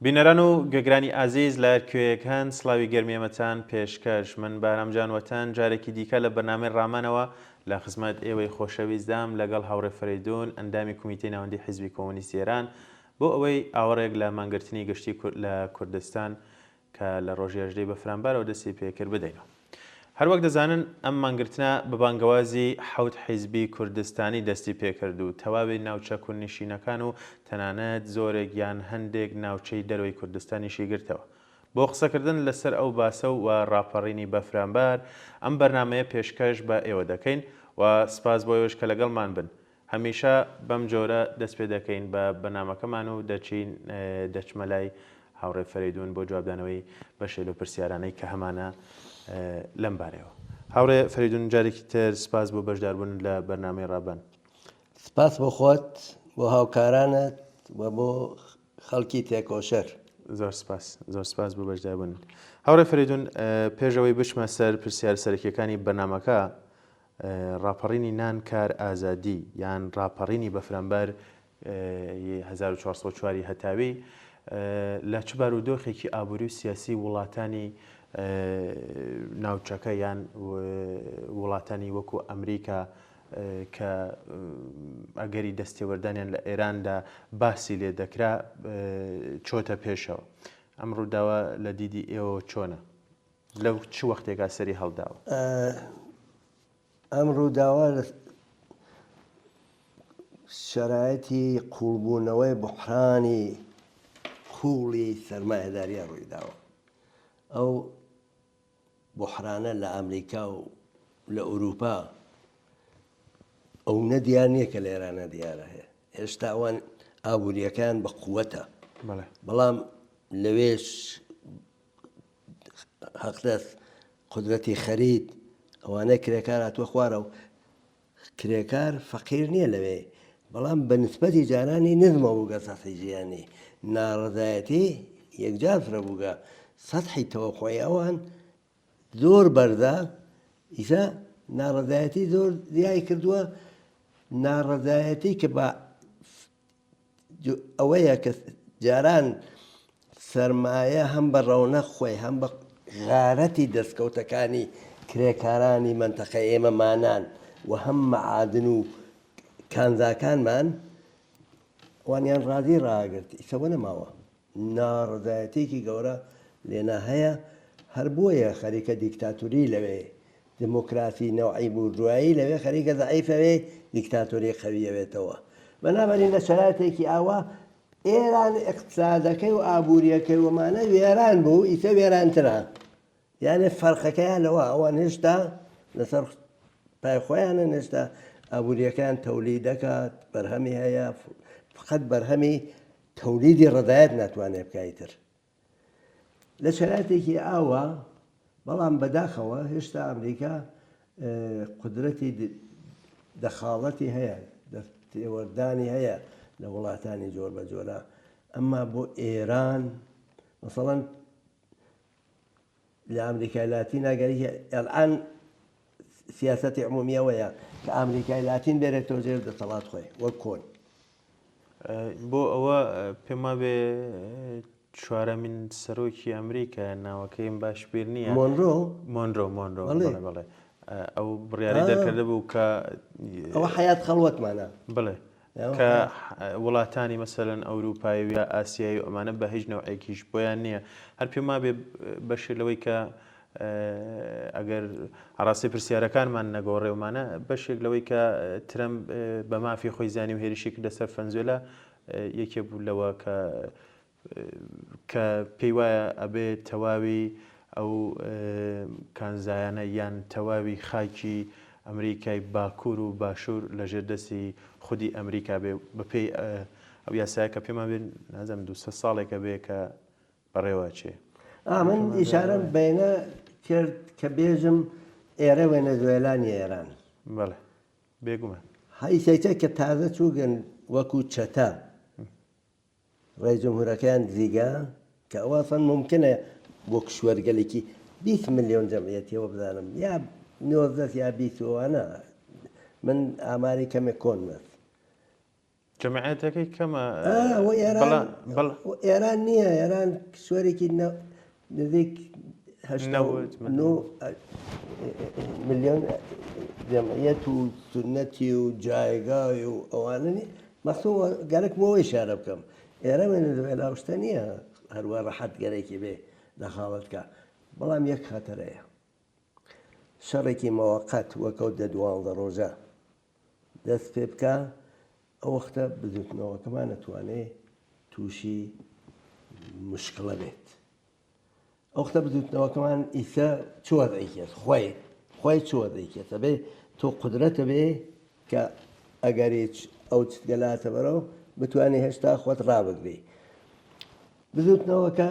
بینەران و گوێگرانی ئازیز لە هەر کوێیەک هەن سڵاوی گەرمی ئێمەتان پێشکەش. من بەهرام جان وەتەن جارێکی دیکە لە بەرنامەی ڕامانەوە لە خزمەت ئێوەی خۆشەویستدام لەگەڵ هاوڕێ فەرەیدوون ئەندامی کومیتەی ناوەندی حیزبی کۆمۆنیستی ئێران بۆ ئەوەی ئاوڕێک لە مانگرتنی گشتی لە کوردستان کە لە ڕۆژی هەژدەی بەفرانبارەوە دەستی پێکرد بدەینەوە. هەروەک دەزانن ئەم مانگرتنە بە بانگەوازی حەوت حیزبی کوردستانی دەستی پێکرد و تەواوی ناوچە کوردنشینەکان و تەنانەت زۆرێک یان هەندێک ناوچەی دەرەوەی کوردستانیشی گرتەوە. بۆ قسەکردن لەسەر ئەو باسە و ڕاپەڕینی بەفرانبار ئەم بەرنامەیە پێشکەش بە ئێوە دەکەین و سپاس بۆ ئێوەش کە لەگەڵمان بن. هەمیشە بەم جۆرە دەست پێ دەکەین بە بەرنامەکەمان و دەچین دەچمە لای هاوڕێ فەرەیدوون بۆ جوابدانەوەی بەشێ لەو پرسیارانەی کە هەمانە لەم بارەیەوە. هاوڕێ فەرەیدوون جارێکی تر سپاس بۆ بەشداربوون لە بەرنامەی ڕابەن. سپاس بۆ خۆت، بۆ هاوکارانت و بۆ خەڵکی تێکۆشەر. زۆر سپاس زۆر سپاس بۆ بەشداربوون. هاوڕێ فەرەیدوون پێش ئەوەی بچمە سەر پرسیارە سەرەکییەکانی بەرنامەکە، ڕاپەڕینی نان کار ئازادی یان ڕاپەڕینی بەفرانبار ی 1404 ی هەتاوی لە چ بارودۆخێکی ئابووری و سیاسی وڵاتانی ناوچەکە یان وڵاتانی وەکو ئەمریکا کە ئەگەری دەستێوەردانیان لە ئێراندا باسی لێ دەکرا چۆتە پێشەوە ئەم ڕووداوە لە دیدی ئێوە چۆنە؟ لە چ وەختێکا سەری هەڵداوە؟ ئەم ڕووداوە لە شەرایەتی قووڵبوونەوەی بوحرانی قووڵی سەرمایەداریە ڕوویداوە. ئەو بوحرانە لە ئەمریکا و لە ئەوروپا ئەونە دیار نییە کە لە ئێرانە دیارە هەیە. هێشتا ئەوان ئابووریەکەیان بە قووەتە، بەڵام لەوێش حەقدەست، قودرەتی خەرید، ئەوانەی کرێکار هاتووە خوارەوە، کرێکار فەقیر نییە لەوێ، بەڵام بە نسبەتی جارانی نزمە بووگە سەتحی ژیانی، ناڕەزایەتی یەکجار فرە بووگە، سەتحی تەوەقوعی ئەوان زۆر بەرزە، ئیسە ناڕەزایەتی زۆر زیای کردووە، ناڕەزایەتی کە بە ئەوەیە کە جاران سەرمایە هەم بە ڕەونەق خۆی هەم بە غارەتی دەستکەوتەکانی کرێکارانی مەنتەقەی ئێمەمانان و هەم مەعادن و کانزاکانمان ئەوانیان ڕازی ڕاگرت ئیسە وە نەماوە ناڕەزایەتیەکی گەورە لێنا هەیە هەر بۆیە خەریکە دیکتاتوری لەوێ دموکراسی نەوعی بورژوایی لەوێ خەریکە زەعیفەوێ دیکتاتۆری قەویەوێتەوە بەنابەرین لە شەرایتێکی ئاوا ئێران ئیقتسادەکەی و ئابووریەکەی ومانە وێران بوو ئیسە وێرانترە یانێ فەرقەکەیان لەوە ئەوان هێشتا لەسەر پای خۆیانن هێشتا ئابووریەکەیان تەولید دەکات بەرهەمی هەیە فقط بەرهەمی تەولیدی ڕەزایەت ناتوانێت بکا ئیتر لە شەرایتێکی ئاوا بەڵام بەداخەوە هێشتا ئەمریکا قودرەتی دەخاڵەتی هەیە دەستێوەردانی هەیە لە وڵاتانی جۆر بە جۆرە ئەمما بۆ ئێران مەسەڵەن لە ئەمریکای لاتین ئەگەر ئەلئان سیاسەتی عمومی ئەوەیە کە ئەمریکای لاتین بێرێتەوە ژێر دەسەڵات خۆی وەک کۆن. بۆ ئەوە پێم وابێ چوارەمین سەرۆکی ئەمریکا ناوەکەیم باش بیر نییە مۆنرۆ مۆنرۆ مۆنرۆ بەڵێ بەڵێ ئەو بڕیاری دەرکردە بوو کە ئەوە حیات خەڵوەتمانە بڵێ کە وڵاتانی مەسەلەن ئەوروپایی و یا ئاسیایی و ئەمانە بە هیچ نەوعێکیش بۆیان نییە. هەر پێم وابێ بەشێ لەوەی کە ئەگەر ئاڕاستەی پرسیارەکانمان نەگۆڕێ ومانە بەشێک لەوەی کە ترەمپ بە مافی خۆی زانی و هێرشی کردە سەر فەنزوێلا یەکێ بوو لەوە کە کە پێی وایە ئەبێ تەواوی ئەو کانزایانە یان تەواوی خاکی ئەمریکای باکوور و باشوور لەژێر دەستی خودی ئەمریکا بێ بەپێی ئەو یاسایە کە پێمان بێ نازانم 200 ساڵێکە بێ کە بەڕێوە چێ. ئا من ئیشارەم بەینە کرد کە بێژم ئێرە وێنەزوێلا نیە ئێران. بەڵێ بێگومان. هەیسەیتە کە تازە چووگن وەکوو چەتە ڕەئیس جمهورەکەیان دزیگە کە ئەوە ئەسڵەن مومکنە بۆ کشوەرگەلێکی 20 ملیۆن جەمعیەتیەوە بزانم یا 19 یا 20 ئەوانە من ئاماری کەمێک کۆن بەس. جەمعیەتەکەی کەمە ئێران نییە ئێران کشوەرێکی نزیک ملیۆن جەمعیەت و سنەتی و جایگای و ئەوانە نی مەخصوم گەرەک بۆ ئەوەی ئیشارە بکەم ئێرە ڤەنزوێلا و شتە نییە هەروە ڕەحەت گەرەکی بێ دەخاڵەت کا بەڵام یەک خەتەرەیە شەڕێکی مەوەقەت وەک ئەو دە دوانزە ڕۆژە دەست پێ بکا ئەو وەختە بزوتنەوەکەمان ئەتوانێ تووشی مشکڵە بێت ئەو وەختە بزوتنەوەکەمان ئیسە چ وەزعێکیەس خۆی خۆی چ وەزعێکیەس ئەبێ تۆ قودرەتە بێ کە ئەگەریچ ئەو چتگەلاتە بەرەو بتوانێ هێشتا خۆت ڕابگری بزوتنەوەکە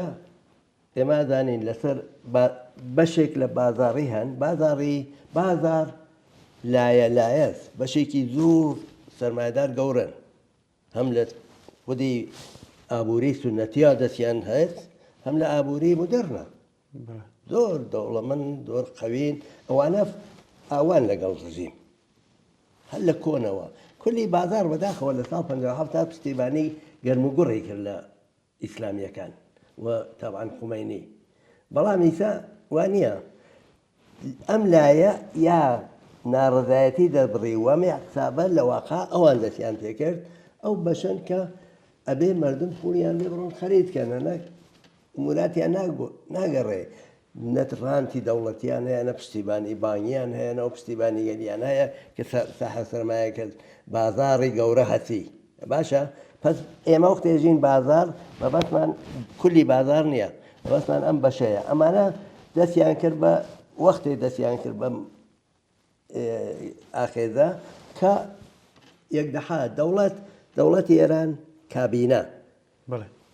ئێمە ئەزانین لەسەر بەشێک لە بازاڕی هەن، بازاڕی بازاڕ لایە لایەس، بەشێکی زۆر سەرمایەدار گەورەن، هەم لە خودی ئابووری سوننەتیا دەستیان هەس، هەم لە ئابووری مودێڕنە زۆر دەوڵەمەند زۆر قەوین، ئەوانە ئاوان لەگەڵ ڕژیم هەر لە کۆنەوە کولی بازاڕ بەداخەوە لە ساڵ 57 پشتیبانی گەرموگوڕی کرد لە ئیسلامیەکان و تەبعەن خومەینی بەڵام ئیسا وا نییە ئەم لایە یا ناڕەزایەتی دەربڕی و ئەم حسابە لە واقع ئەوان دەستیان پێکرد ئەو بەشەن کە ئەبێ مردم پوڵیان لێ بڕۆن خەرید کەنە نەک موراتیان ناگەڕێ نە ڕانتی دەوڵەتیان هەیە نە پشتیبانی بانگیان هەیە نە پشتیبانی گەلیان هەیە کە ساحە سەرمایە کرد بازاڕی گەورە هەسی باشە پس ئێمە وەختێ ژین بازار مەبەستمان کولی بازار نییە مەبەستمان ئەم بەشەیە ئەمانە دەستیان کرد بە وەختێ دەستیان کرد بەم ئاخێزە کە یەک دەحا دەوڵەت دەوڵەتی ئێران کابینە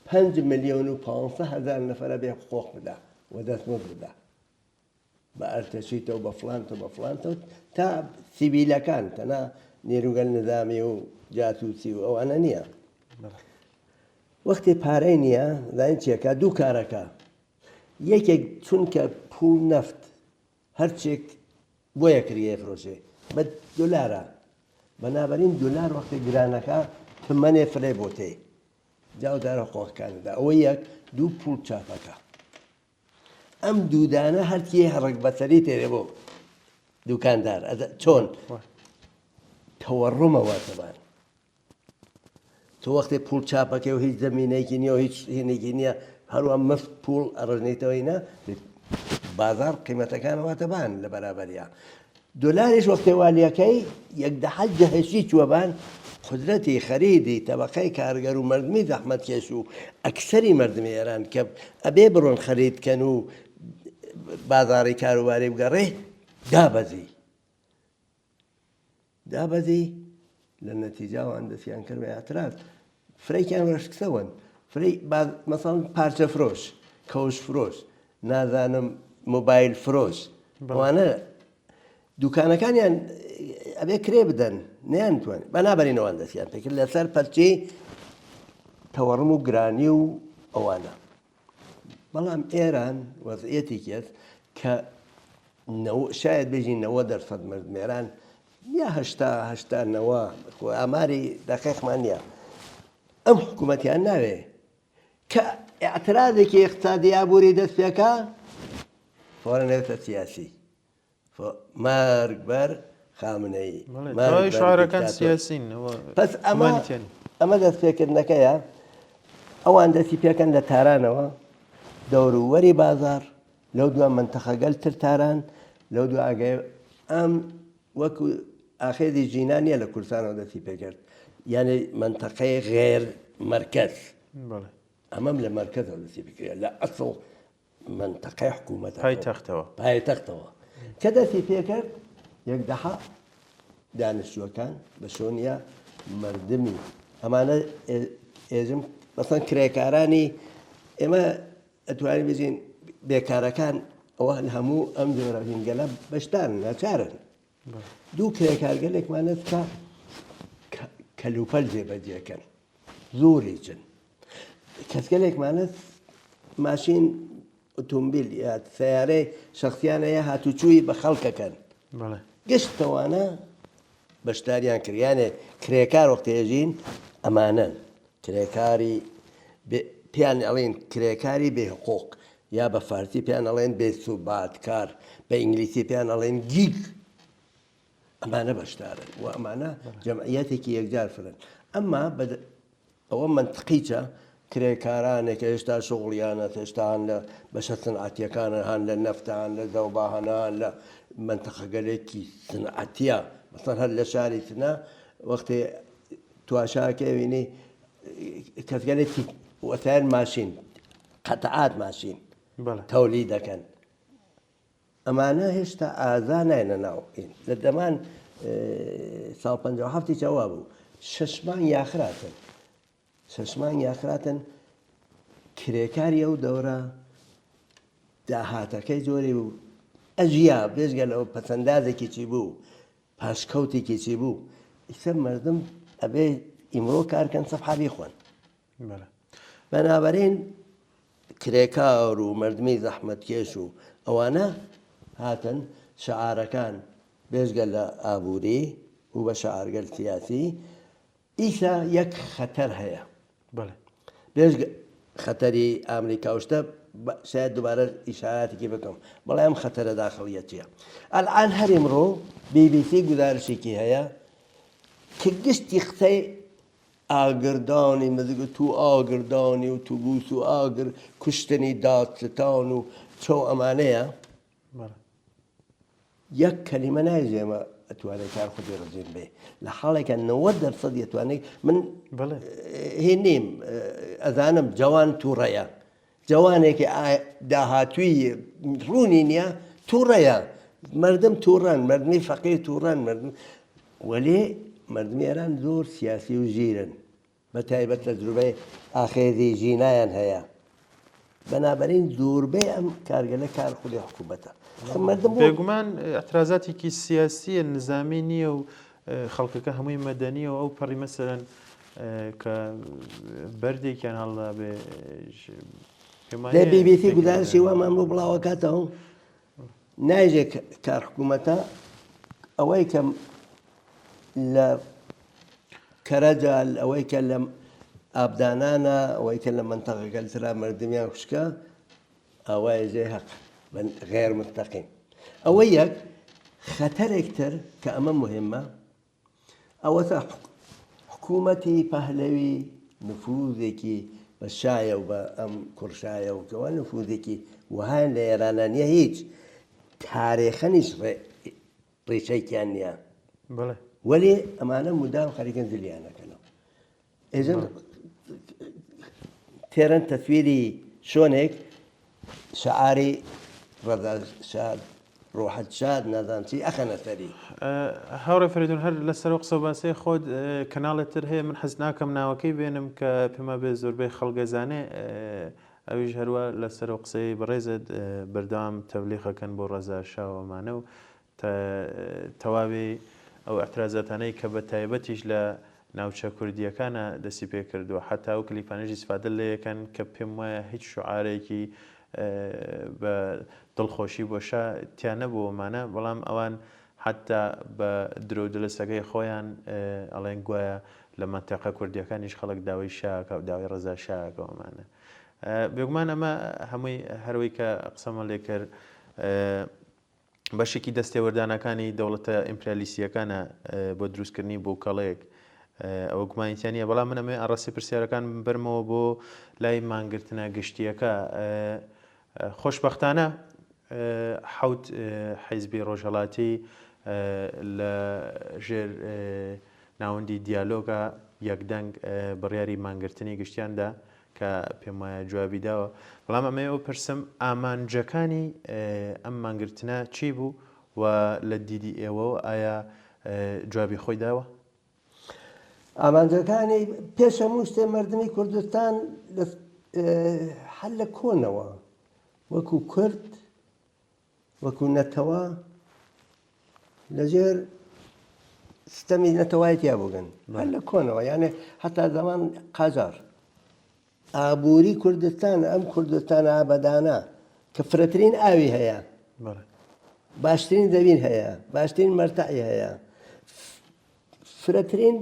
5 میلیۆن و 500 هەزار نەفەرە بێ حقوق بدا و دەستمزد بدا بە ئەرتەشیتە و بە فڵانتە بە فڵانتە تا سیبیلەکان تەنا نێروگەل نظامی و جاسوسی و ئەوانە نییە وەختی پارەی نییە زانین چێکە دوو کارەکە یەکێک چونکە پوڵ نەفت هەرچێک بۆ یەکری ئەفرۆشێ بە دۆلارە بەنابەرین دۆلار وەختێ گرانەکە تمەنێ فرێ بۆ تێ جاو دارە قۆخەکاندا ئەوە یەک دوو پوڵ چاپەکە ئەم دوودانە هەرچی هەڕک بەسەری تێرێ بۆ دوکاندار چۆن تەوەڕمەوە تەبان تۆ وەختێ پوڵ چاپەکەی و هیچ زەمینەیەکی نییە و هیچ هێنێکی نییە هەروە مفت پوڵ ئەڕژنیتەوەی نا بازار قیمەتەکان واتە بان لە بەرابەریا دۆلاریش وەختێ والیەکەی یەک دەحەج جەهشی چووە بان قدرەتی خەریدی تەبقەی کارگەر و مردمی زەحمەتکێش و ئەکسەری مردمی ئێران کە ئەبێ بڕۆن خەرید کەن و بازاڕی کاروباری بگەڕێ دابەزی دابەزی لە نەتیجە ئەوان دەستیان کرد بە ئیعتراز فرەیکیان ڕەشکسەوەن فرەی مەسەڵەن پارچە فرۆش کەوش فرۆش نازانم مۆبایل فرۆش ئەوانە دوکانەکانیان ئەبێ کرێ بدەن نیان توان بەنابەرینەوان دەستیان پێکرد لەسەر پەرچەی تەوەڕم و گرانی و ئەوانە بەڵام ئێران وەزعیەتێکیەت کە شاید بێژین نەوە دەرسەد مردمێران یا هەشتا هەشتا نەوە خۆ ئاماری دەقیقمان نییە ئەم حکوومەتیان ناوێ کە ئاعترازێکی اقتصادی ئابووری دەست پێکا فۆرە نێتە سیاسی مەرگ بەر خامنەیی مەرگ بەر دیکتاتۆر. پس ئەمە ئەمە دەستپێکردنەکەیە ئەوان دەستی پێکەن لە تارانەوە دەورووەری بازار لەو دوا منتەخەگەل تر تاران لەو دوا ئەگەر ئەم وەکو ئاخێزی ژینا نییە لە کوردستانەوە دەستی پێکرد یعنی منتەقەی غێر مەرکەز ئەمەم لە مەرکەزەوە دەستی پێکرد لە ئەسڵ مەنتەقەی حکوومەتەکەوە پایتەختەوە پایتەختەوە کە دەستی پێکرد یەک دەها دانیشتووەکان بە شۆنیە مردمی ئەمانە ئێژم مەسەن کرێکارانی ئێمە ئەتوانین بژین بێکارەکان ئەوە هەموو ئەم جۆرە هینگەلە بەشدارن ناچارن دوو کرێکارگەلێکمان هەست کە کەلوپەل جێبەجێکەن زۆریچن کەسگەلێکمان هەست ماشین ئۆتۆمبیل یا سیارەی شخصیانە یا هاتوچووی بە خەڵکەکەن گشت تەوانە بەشداریان کرد یانێ کرێکار وەختێژین. ئەمانەن کرێکاری پێیان ئەڵێن کرێکاری بێ حقوق یا بە فارسی پێیان ئەڵێن بێ سوباتکار بە ئینگلیسی پێیان ئەڵێن gig ئەمانە بەشدارن و ئەمانە جەمعیەتێکی یەکجار فرن ئەمما ئەوە مەنتقیچە کرێکارانێک کە هێشتا شوغڵیانە هێشتا هەن لە بەشە سنعەتیەکانن هەن لە نەفتە هەن لە زەوباهەنە هەن لە مەنتەقەگەلێکی سنعەتیە مەسەن هەر لە شاری سنە وەختێ تواشاکێ وینی کەسگەلێکی وەسایل ماشین قەتعات ماشین تەولی دەکەن ئەمانە هێشتا ئازا ناینە ناو ئین لە دەمان ساڵ 57 چاوا بوو شەش مانگ یاخراتن شەش مانگ یاخراتن کرێکاری ئەو دەورە داهاتەکەی جۆری بوو ئەژیا بێژگە لەوە پەسەندازێکی چی بوو پاشکەوتێکی چی بوو ئیسە مردم ئەبێ ئیمڕۆ کارکەن سەفحا بیخۆن بەنابەرین کرێکار و مردمی زەحمەتکێش و ئەوانە هاتن شعارەکان بێژگە لە ئابووری و بە شعارگەل سیاسی ئیسا یەک خەتەر هەیە بێژگە خەتەری ئامریکا و شتە شاید دوبارە ئیشاراتێکی بکەم بەڵێ ئەم خەتەرە داخڵیە چییە ئەلعان هەر ئیمڕۆ بی بی سی گزارشێکی هەیە کە گشتی قسەی ئاگردانی مزگت و ئاگردانی ئوتوبوس و ئاگر کوشتنی دادستان و چۆ ئەمانەیە یەک کەلیمە نایژێ ئێمە ئەتوانێت کار خودی ڕژیم بێ لە حاڵێکە 90 دەرسەد ئەتوانێت من هی نیم ئەزانم جوان تووڕەیە جوانێکی داهاتووی ڕوونی نییە تووڕەیە مردم تووڕەن مردمی فەقیر تووڕەن مردم وەلێ مردمی ئێران زۆر سیاسی و ژیرن بە تایبەت تەجروبەی ئاخێزی ژینایان هەیە. بەنابەرین زۆربەی ئەم کارگەلە کار خودی حکوومەتە. مردم بۆ بێگومان ئیعترازاتێکی سیاسییە نزامی نییە و خەڵکەکە هەمووی مەدەنییە و ئەو پەڕی مەسەلەن کە بەردێکیان هەڵدابێ پێم دە وانییە بی بی سی تێکیان گوزارشی دابێ. وامان بۆ بڵاوەکاتەوە نایژێ کار حکوومەتە ئەوەی کە لە کەرەجە ئەوەی کە لە ئابدانانە ئەوەی کە لە مەنتەقەکەل ترا مردمیان کوشکە ئاوای جێ هەق غێر مستەقیم ئەوە یەک خەتەرێک تر کە ئەمە مهمە ئەوەتە حکوومەتی پەهلەوی نفوزێکی بە شایە و بە ئەم کوڕشایە و کەەوە نفوزێکی وەهایان لە ئێرانە نییە هیچ تارێخەنیش ڕێ ڕیشەیکیان نییە بەڵێ. وەلێ ئەمانە مدام خەریکن زلیان ئەکەنەوە. ئێجن تێرن تەسویری شۆنێک شعاری ڕەزا شاد ڕۆحت شاد نازانم چی ئەخەنە سەری. هاوڕێ فەرەیدون هەر لەسەر ئەو قسەو باسەی خۆت کەناڵێ تر هەیە من حەز ناکەم ناوەکەی بێنم کە پێم وابێ زۆربەی خەڵک ئەزانێ ئەویش هەروا لەسەر ئەو قسەی بەڕێزت بەردەوام تەبلیغ ئەکەن بۆ ڕەزا شا و ئەمانە و تەواوی ئەو ئیعترازاتانەی کە بە تایبەتیش لە ناوچە کوردییەکانا دەستی پێ کردووە حەتا ئەو کلیپانەش ئیسفادە لێ ئەکەن کە پێم وایە هیچ شوعارێکی بە دڵخۆشی بۆ شا تیا نەبوو ئەمانە بەڵام ئەوان حەتا بە درۆ و دلەسەکەی خۆیان ئەڵێن گوایە لە مەنتەقە کوردییەکانیش خەڵک داوای شا ئەکا و داوای ڕەزا شا ئەکا و ئەمانە بێگومان ئەمە هەمووی هەروەی کە قسەمان لێ کرد بەشێکی دەستێوەردانەکانی دەوڵەتە ئیمپریالیستییەکانە بۆ دروستکردنی بووکەڵەیەک ئەوە گومانی تیا نییە بەڵام من ئەمەوێ ئاڕاستەی پرسیارەکان ببەرمەوە بۆ لای مانگرتنە گشتییەکە خۆشبەختانە حەوت حیزبی ڕۆژهەڵاتی لە ژێر ناوەندی دیالۆگا یەکدەنگ بڕیاری مانگرتنی گشتیان دا کە پێم وایە جوابی داوە بەڵام ئەمەوێ ئەو پرسم ئامانجەکانی ئەم مانگرتنە چی بوو و لە دیدی ئێوەوە ئایا جوابی خۆی داوە؟ ئامانجەکانی پێش هەموو شتێ مردمی کوردستان هەر لە کۆنەوە وەکو کورد وەکو نەتەوە لەژێر ستەمی نەتەوایەتیا بووگن هەر لە کۆنەوە یانێ هەتا زەمان قاجار ئابووری کوردستان ئەم کوردستان ئابەدانە کە فرەترین ئاوی هەیە باشترین زەوین هەیە باشترین مەرتعی هەیە فرەترین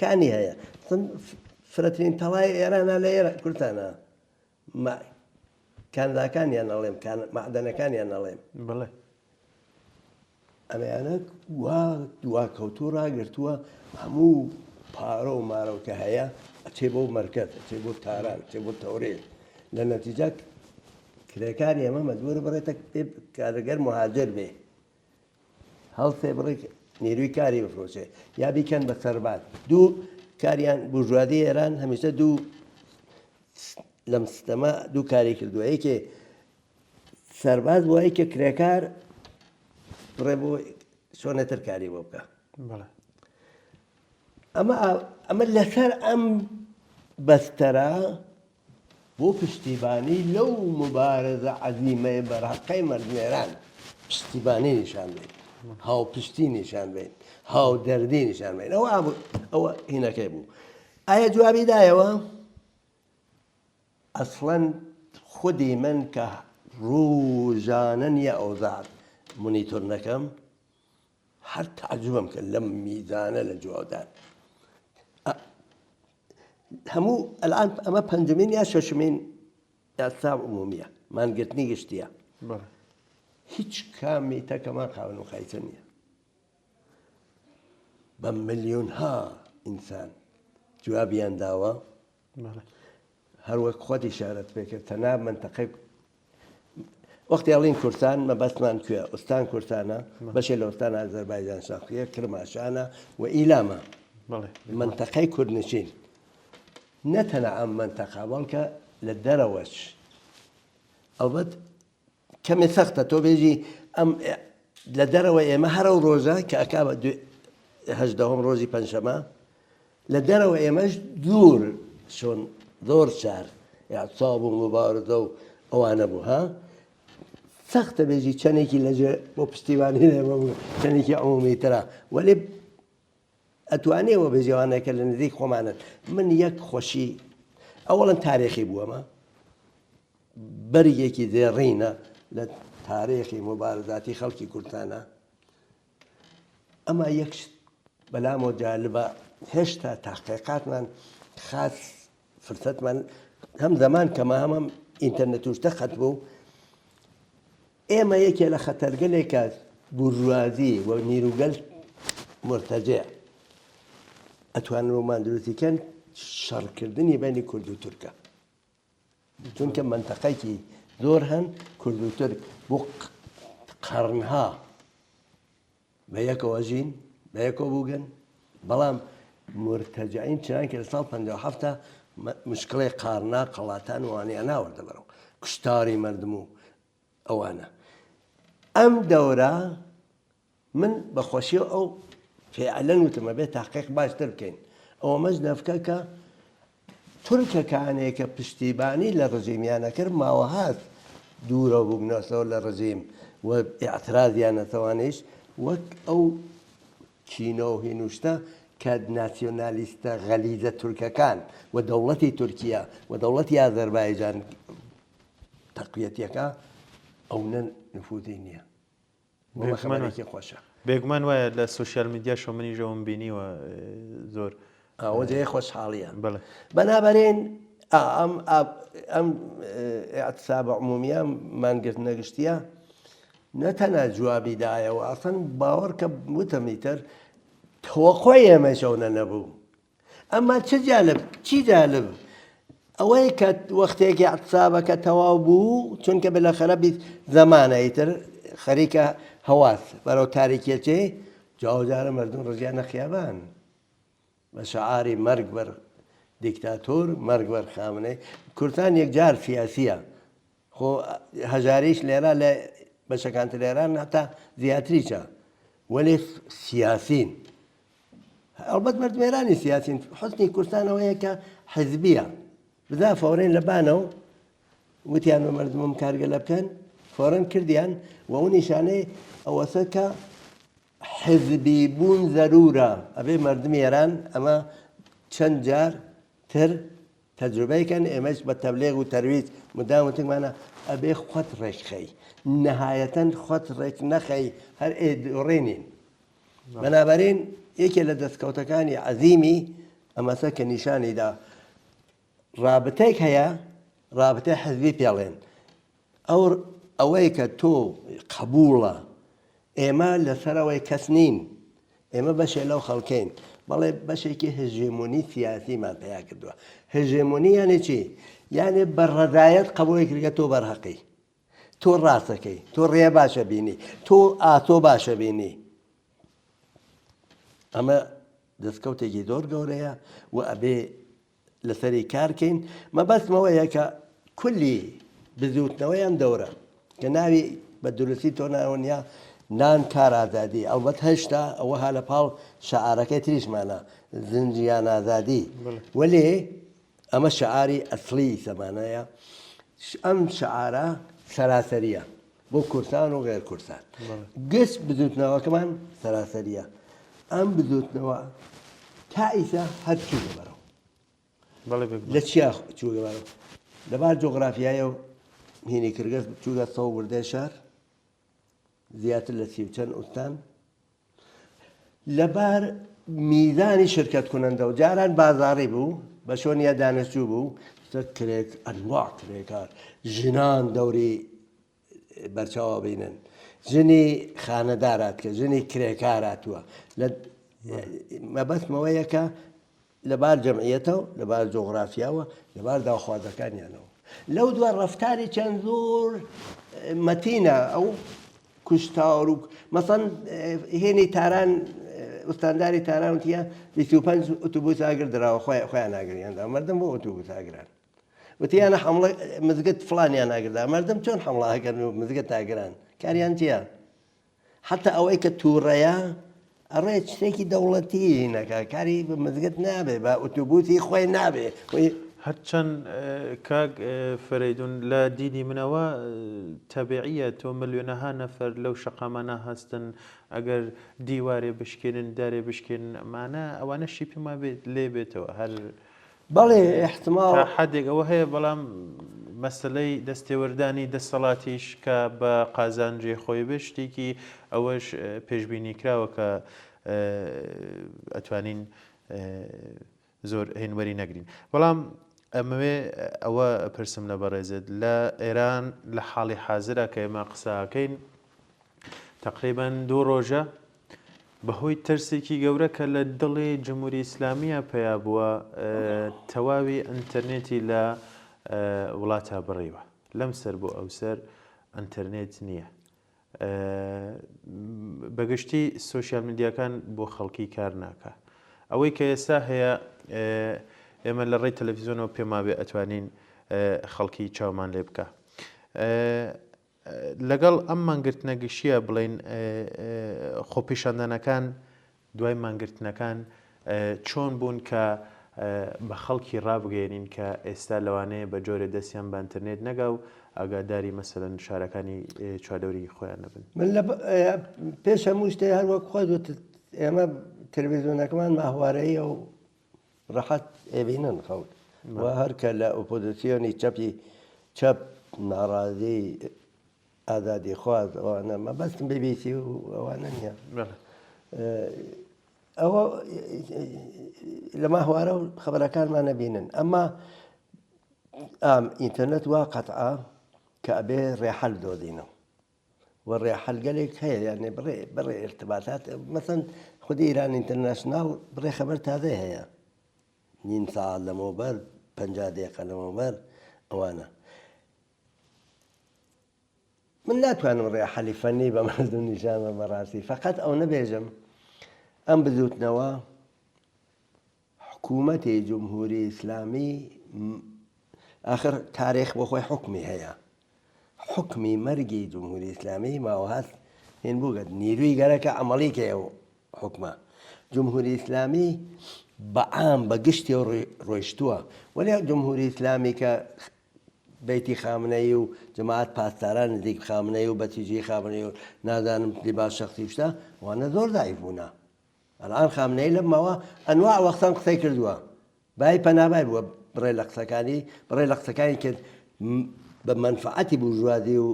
کانی هەیە. ئەسڵەن فرەترین تەڵای ئێرانە لە ئێران کوردستانە کانزاکانیان ئەڵێم مەعدەنەکانیان ئەڵێم بڵێ ئەمەیانە وا دواکەوتوو ڕاگرتووە هەموو پارە و مارە کە هەیە ئەچێ بۆ مەرکەز ئەچێ بۆ تاران ئەچێ بۆ تەورێز لە نەتیجە کرێکاری ئەمە مەجبورە بڕێتە کارگەر مهاجر بێ هەڵسێ بڕێک نیروی کاری بفرۆشێ یا بیکەن بە سەرباز دوو کاریان بورژوازی ئێران هەمیشە دوو لەم ستەمە دوو کاری کردووە یەکێ سەرباز بووە یەکێ کرێکار بڕێ بۆ چۆنێتر کاری بۆ بکە ئەمە ئەمە لەسەر ئەم بەستەرە بۆ پشتیبانی لەو موبارزە عەزیمەی بەرهەقەی مەردمێران پشتیبانی نیشان بەین، هاوپشتی نیشان بەین، هاودەردی نیشان بەین. ئەوە ئەوە هینەکەی بوو. ئایا جوابی دایەوە؟ ئەسڵەن خودی من کە ڕوژانە نییە ئەوزاع مونیتۆر نەکەم هەر تەعجوبم کرد لەم میزانە لە جوابدان. هەموو ئەلان ئەمە پەنجمین یا شەشمین یاسا عمومیە مانگرتنی گشتیە هیچ کامی تەکەمان خاوەن و خایچە نییە بە ملیۆن ها ئینسان جوابیان داوە هەروەک خۆت ئیشارەت پێ کرد تەنها مەنتەقەی وەختی ئەڵین کوردستان مەبەستمان کوێ ئوستان کوردستانە بەشێ لە ئوستان ئازەربایجان شەرقیە کرماشانە و ئیلامە مەنتەقەی کوردنشین نەتەنە ئەم مەنتەقە بەڵکە لە دەرەوەش ئەڵبەت کەمێ سەختە تۆ بێژی ئەم لە دەرەوە ئێمە هەر ئەو ڕۆژە کە ئەکا بە هەژدەهەم ڕۆژی پەنجشەمە لە دەرەوە ئێمەش دوور چۆن زۆر چار اعتصاب و مبارزە و ئەوانە بوو ها سەختە بێژی چەندێکی لەژێ بۆ پشتیوانی لێمە بوو چەندێکی عمومی ترە وەلێ ئەتوانێ وە بێژی ئەوانە کە لە نزیک خۆمانن من یەک خۆشی ئەوەڵەن تارێخی بووەمە بەرگێکی زێڕینە لە تارێخی موبارزاتی خەڵکی کوردستانە ئەما یەک شت بەلامەوە جالبە هێشتا تاقیقاتمان خاس فرسەتمان هەم زەمان کەمە هەمەم ئینتەرنێت و شتە خەت بوو ئێمە یەکێ لە خەتەرگەلێکە بورژوازی و نیروگەل مرتەجع ئەتوانن بۆمان دروستی کەن شەڕکردنی بەینی کورد و تورکە چونکە مەنتەقەیەکی زۆر هەن کورد و تورک بۆ قەڕنها بە یەکەوە ژین بە یەکەوە بووگەن بەڵام مرتەجعین چنان کە لە ساڵ 57 مشکڵی قارنا قەڵاتان وانیان ناوەردە بەرەوە کوشتاری مردم و ئەوانە ئەم دەورە من بە خۆشیەوە ئەو فیعلەن وتم ئەبێ تەحقیق باشتر بکەین ئەوەمەش نەفکە کە تورکەکانێ کە پشتیبانی لە ڕژیمیان ئەکرد ماوەهاس دوورەو بووبنەسەوە لە ڕژیم و ئیعترازیان نەتەوانیش وەک ئەو کینە و هینوشتە کە ناسیۆنالیستە غەلیزە تورکەکان و دەوڵەتی تورکیا و دەوڵەتی ئازەربایجان تەقویەتیەکە ئەونە نفوزی نییە. بێگومان خۆشە. بێگومان وایە لە سۆشیال میدیاشەوە منیش ئەوم بینیوە زۆر. ئەوە جێی خۆشحاڵیە. بەڵێ. بەنابەرین ئەم ئەم اعتصاب عمومیە مانگرتنە گشتیە نە تەنها جوابی دایەوە ئەسڵەن باوەڕ کە وتم ئیتر تەوەقوعی ئێمەش ئەونە نەبوو. ئەمما چ جالب چی جالب ئەوەی کە وەختێک اعتصابەکە تەواو بوو چونکە بلەخەرە بیت زەمانە ئیتر خەریکە هەواس بەرەو تاریکیەچێ جاوجارە مردم ڕژیانە خیابان بە شعاری مەرگ بەر دیکتاتۆر مەرگ بەر خامنەی کوردستان یەکجار سیاسیە خۆ هەژاریش لێرە لە بەشەکانتر ئێران هەتا زیاتریشە وەلێ سیاسین ئەڵبەت مەردم ئێرانی سیاسین حوسنی کوردستان ئەوەیە کە حزبیە بزا فۆرێن لە بانەوە وتیان بە مردمم کارگەلە بکەن فۆرن کردیان و ئەو نیشانەی ئەوەسە کە حزبی بوون زەرورە ئەبێ مردمی ئێران ئەمە چەند جار تر تەجروبەی کەن ئێمەش بە تەبلێغ و تەرویج مدام وتگمانە ئەبێ خۆت ڕێکخەی نەهایەتەن خۆت ڕێک نەخەی هەر ئێ ڕێنین بەنابەرین یەکێ لە دەستکەوتەکانی عەزیمی. ئەمەسە کە نیشانی دا ڕابتەیەک هەیە ڕابتەی حزبی پێڵێن ئەو ئەوەی کە تۆ قبوڵە ئێمە لەسەرەوەی کەس نین ئێمە بەشێ لەو خەڵکەین بەڵێ بەشێکی هژێمۆنی سیاسیمان پەیا کردووە هژێمۆنی یانێ چی یانێ بە ڕەزایەت قبوڵی کردگە تۆ بەرهەقی تۆ ڕاستەکەی تۆ ڕێ باشە بینی تۆ ئاتۆ باشە بینی ئەمە دەستکەوتێکی زۆر گەورەیە و ئەبێ لەسەری کارکەین مەبەستمەوەیە کە کولی بزوتنەوەی ئەم دەورە کە ناوی بە دروستی تۆ ناوە نان کار ئازادی ئەڵبەت هێشتا ئەوەها لە پاڵ شعارەکەی تریشمانە زنجیان ئازادی وەلێ ئەمە شعاری ئەسڵی زەمانەیە ئەم شعارە سەراسەریە بۆ کورسان و غێر کورسان گشت بزوتنەوەکەمان سەراسەریە ئەم بزوتنەوە تا ئیسا هەر چووگە بەرەو لە چیا چووگە بەرەو لەبار جۆگرافیایە و هینی کردگەس چووگە سەو وردەی شار زیاتر لە سی و چەند ئوستان لەبار میزانی شرکت کنندە و جاران بازاڕی بوو بە شۆنیە دانشجوو بوو کرێک ئەنواع کرێکار ژنان دەوری بەرچاوە بینن ژنی خانەدار هاتکە ژنی کرێکار هاتووە لە مەبەستمەوەیە کە لەبار جەمعیەتەوە لەبار جۆغرافیاوە لەبار داخوازەکانیانەوە لەو دوا ڕەفتاری چەند زۆر مەتینە ئەو کوشتار و مەسەن هێنی تاران ئوستانداری تاران وتیە 25 ئۆتوبوس ئاگر دراوە خۆیان ئاگریاندا مردم بۆ ئۆتوبوس ئاگران وتیانە حەمڵە مزگەت فڵانیان ئاگردا مەردم چۆن حەمڵە ئەکەن و مزگەت ئاگران کاریان چییە حتا ئەوەی کە تووڕەیە ئەڕێ شتێکی دەوڵەتی نەکە کاری بە مزگەت نابێ بە ئۆتوبوسی خۆی نابێ هەرچەند کاک فەرەیدون لە دیدی منەوە تەبیعیە تۆ ملیۆنەها نەفەر لەو شەقامانە هەستن ئەگەر دیوارێ بشکێنن دارێ بشکێنن ئەمانە ئەوانەشی پێما بێت لێ بێتەوە هەر بەڵێ ئیحتماڵ. تا حەدێک ئەوە هەیە، بەڵام مەسەلەی دەستێوەردانی دەسەڵاتیش کە بە قازانجی خۆی بێت شتێکی ئەوەش پێشبینی کراوە کە ئەتوانین زۆر هێن وەری نەگرین. بەڵام ئەمەوێ ئەوە پرسم لە بەڕێزت لە ئێران لە حاڵی حازرا کە ئێمە قسە ئەکەین تەقریبەن دوو ڕۆژە بەهۆی ترسێکی گەورە کە لە دڵی جمهوری ئیسلامیە پەیا بووە تەواوی ئەنتەرنێتی لە وڵاتا بڕیوە لەم سەر بۆ ئەو سەر ئەنتەرنێت نییە بەگشتی سۆشیال میدیاکان بۆ خەڵکی کار ناکە ئەوەی کە ئێستا هەیە ئێمە لە ڕێی تەلەفیزیۆنەوە پێمابێ ئەتوانین خەڵکی چاومان لێ بکە لەگەڵ ئەم مانگرتنە گشتییە بڵێین خۆپیشاندانەکان دوای مانگرتنەکان چۆن بوون کە بە خەڵکی ڕابگەیەنین کە ئێستا لەوانەیە بە جۆرێ دەستیان بە ئەنتەرنێت نەگا و ئاگاداری مەسەلەن شارەکانی چواردەوری خۆیان نەبن؟ من لە پێش هەموو شتێ هەر وەک خۆت وتت ئێمە تەلەڤیزیۆنەکەمان ماهوارەیە و ڕەحەت ئەیبینن خەڵک و هەر کە لە ئۆپۆزیسیۆنی چەپی چەپ ناڕازی ئازادیخواز ئەوانە مەبەستم بی بی سی و ئەوانە نییە ئەوە لە ماهوارە و خەبەرەکانمان نەبینن ئەمما ئام ئینتەرنێت وا قەتعە کە ئەبێ ڕێحەل دۆزینەوە و ڕێحەلگەلێک هەیە یانێ بڕێ بڕێ ارتباطات مەسەن خودی ئیران ئینتەرناشناڵ بڕێ خەبەر تازەی هەیە نیم سەعات لەمەوبەر 50 دقیقە لەمەوبەر ئەوانە من ناتوانم ڕێ حەلی فەنی بە مردم نیشان بە بەڕاستی فقط ئەو نەبێژم ئەم بزوتنەوە حکوومەتی جمهوری ئیسلامی ئاخر تاریخ بۆ خۆی حکمی هەیە حوکمی مەرگی جمهوری ئیسلامی ماوە هەست هین بووگەت نیروی گەرەکە عەمەڵی کەی ئەو حوکمە جمهوری ئیسلامی بە عام بە گشتی ڕۆیشتووە وەلێ جمهوری ئیسلامی کە بەیتی خامنەیی و جەماعەت پاسداران نزیک خامنەیی و بەسیجی خامنەیی و نازانم لیباس شەخسی و شتە وانە زۆر زەعیف بوونە ئەلئان خامنەیی لەم ماوە ئەنواع وەختان قسەی کردووە بای پەنابای بووە بڕێ لە قسەکانی بڕێ لە قسەکانی کرد بە مەنفعەتی بورژوازی و